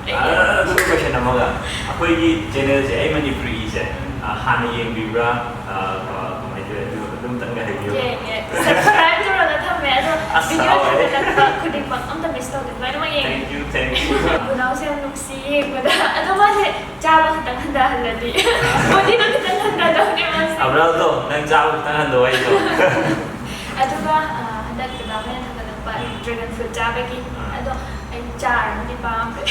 ꯑꯩ ꯑꯗꯨ ꯀꯣꯏꯁꯟ ꯑꯃꯒ, ꯑꯩꯈꯣꯏꯒꯤ ꯆꯦꯅꯦꯜꯁꯦ ꯑꯩ ꯃꯅꯤꯄꯨꯔꯤꯁꯦ, ꯑ, ꯍꯥꯟꯅ ꯌꯦꯡꯕꯤꯕ꯭ꯔꯥ? ꯑ, ꯑ, ꯀꯃꯥꯏꯅ ꯇꯧꯋꯤ? ꯑꯗꯨ, ꯑꯗꯨꯝꯇꯪꯒ ꯍꯥꯏꯕꯤꯌꯨ꯫ ꯌꯦꯡꯉꯦ꯫ Subscribe ꯇꯧꯔꯒ ꯊꯝꯃꯦ꯫ ꯑꯗꯣ ꯑꯁ, video ꯍꯔꯥꯎꯋꯦ꯫ ꯊꯥꯒꯠꯂꯛꯄ ꯈꯨꯗꯤꯡꯃꯛ ꯑꯝꯇ miss ꯇꯧꯗꯦ꯫ ꯂꯣꯏꯅꯃꯛ ꯌꯦꯡꯉꯦ꯫ Thank you, thank you. ꯒꯨꯅꯥꯎꯁꯦ ꯌꯥꯝ ꯅꯨꯡꯁꯤ ꯌꯦꯡꯕꯗ꯫ ꯑꯗꯣ ꯃꯥꯁꯦ ꯆꯥꯕ ꯈꯛꯇꯪ ꯍꯟꯊꯍꯜꯂꯗꯤ꯫ Bodyꯗꯣ ꯈꯤꯇꯪ ꯍꯟꯊꯗꯧꯅꯦ ꯃꯥꯁꯦ꯫ ꯑꯕ꯭ꯔꯥꯜꯗꯣ, ꯅꯪ ꯆꯥꯕ ꯈꯛꯇꯪ ꯍꯟꯊꯧ ꯍꯥꯏꯗꯣ꯫ ꯑꯗꯨꯒ, ꯑ, ꯍꯟꯗꯛ ꯗꯗꯥ ꯍꯣꯏꯅ ꯊꯥꯒꯠꯂꯛꯄ ꯎꯝ꯫ Dragon fruit ꯆꯥꯕꯒꯤ, ꯑꯥ꯫ ꯑꯗꯣ ꯑꯩ ꯆꯥꯔ ꯑꯃꯗꯤ ꯄꯥꯝꯃꯦ꯫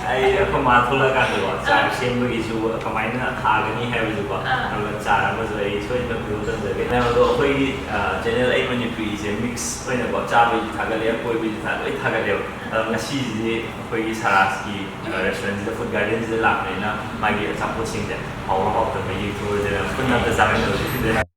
ꯑꯩ ꯑꯩꯈꯣꯏ ꯃꯥ ꯊꯣꯛꯂꯛꯑꯀꯥꯟꯗꯀꯣ, ꯆꯥꯔ ꯑꯥ꯫ ꯁꯦꯝꯕꯒꯤꯁꯨ ꯀꯃꯥꯏꯅ ꯊꯥꯒꯅꯤ ꯍꯥꯏꯕꯁꯨ ꯀꯣ, ꯑꯥ꯫ ꯑꯗꯨꯒ ꯆꯥꯔ ꯑꯃꯁꯨ ꯑꯩ ꯁꯣꯏꯗꯅ ꯄꯨꯊꯣꯛ ꯇꯝꯖꯒꯦ꯫ ꯑꯗꯣ ꯑꯩꯈꯣꯏꯒꯤ, ꯑ, ꯆꯦꯅꯦꯜ ꯑꯩ ꯃꯅꯤꯄꯨꯔꯤꯁꯦ mix ꯑꯣꯏꯅꯀꯣ, ꯆꯥꯕꯩꯁꯨ ꯊꯥꯒꯠꯂꯦ, ꯀꯣꯏꯕꯩꯁꯨ ꯊꯥ-, ꯂꯣꯏ ꯊꯥꯒꯠꯂꯦꯕ꯫ ꯑꯗꯣ ꯉꯁꯤꯁꯤꯗꯤ ꯑꯩꯈꯣꯏꯒꯤ ꯁꯔꯥꯖꯀꯤ, ꯑ, restaurantꯁꯤꯗ, Food Gardenꯁꯤꯗ ꯂꯥꯛꯄꯅꯤꯅ ꯃꯥꯒꯤ ꯑꯆꯥꯄꯣꯠꯁꯤꯡꯁꯦ ꯍꯥꯎꯕ꯭ꯔꯥ ꯍꯥꯎꯇꯕ꯭ꯔꯥ ꯌꯦꯡꯊꯣꯛꯎꯔꯁꯦ ꯃꯌꯥꯝ ꯄꯨꯟꯅ ꯑꯝꯇ ꯆꯥꯃꯤꯟꯅꯔꯨꯁꯦ꯫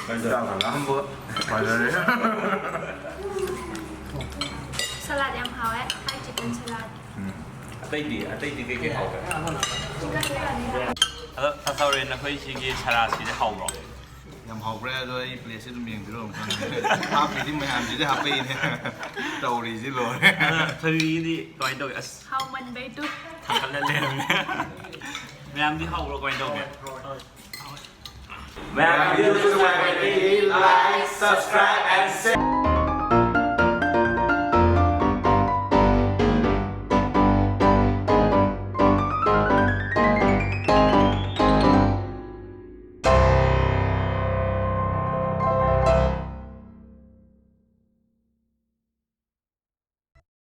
ꯆꯥꯛ ꯂꯥꯝꯕ ꯐꯖꯔꯦ꯫ ꯁꯂꯥꯗ ꯌꯥꯝ ꯍꯥꯎꯋꯦ꯫ Hi, chicken. ꯁꯂꯥꯗ꯫ ꯑꯇꯩꯗꯤ ꯑꯇꯩꯗꯤ ꯀꯩꯀꯩ ꯍꯥꯎꯒꯦ? ꯆꯤꯀꯟ ꯁꯂꯥꯗꯅꯤꯗ꯫ ꯑꯗꯣ ꯇꯥꯊꯧꯔꯦ, ꯅꯈꯣꯏ ꯁꯤꯒꯤ ꯁꯔꯥꯁꯤꯗꯤ ꯍꯥꯎꯕ꯭ꯔꯣ? ꯌꯥꯝ ꯍꯥꯎꯈ꯭ꯔꯦ꯫ ꯑꯗꯣ ꯑꯩ ꯄ꯭ꯂꯦꯠꯁꯦ ꯑꯗꯨꯝ ꯌꯦꯡꯕꯤꯔꯣ, ꯑꯃꯨꯛꯇꯪ꯫ ꯍꯥꯞꯄꯤꯗꯤ ꯃꯌꯥꯝꯁꯤꯗꯤ ꯍꯥꯞꯄꯛꯏꯅꯦ꯫ ꯇꯧꯔꯤꯁꯤ ꯂꯣꯏꯔꯦ꯫ ꯑꯗꯣ ꯊꯣꯏꯕꯤꯒꯤꯗꯤ ꯀꯃꯥꯏꯅ ꯇꯧꯒꯦ? ꯑꯁ, ꯍꯥꯎꯃꯟꯕꯩꯗꯨ꯫ ꯊꯥꯡꯒꯠꯂ ꯂꯩꯔꯝꯃꯦ꯫ ꯃꯌꯥꯝꯗꯤ ꯍꯥꯎꯕ꯭ꯔꯣ, ꯀꯃꯥꯏꯅ ꯇꯧꯒꯦ? ꯃꯌꯥꯝ video ꯅꯨꯡꯉꯥꯏꯔꯗꯤ like, subscribe and share.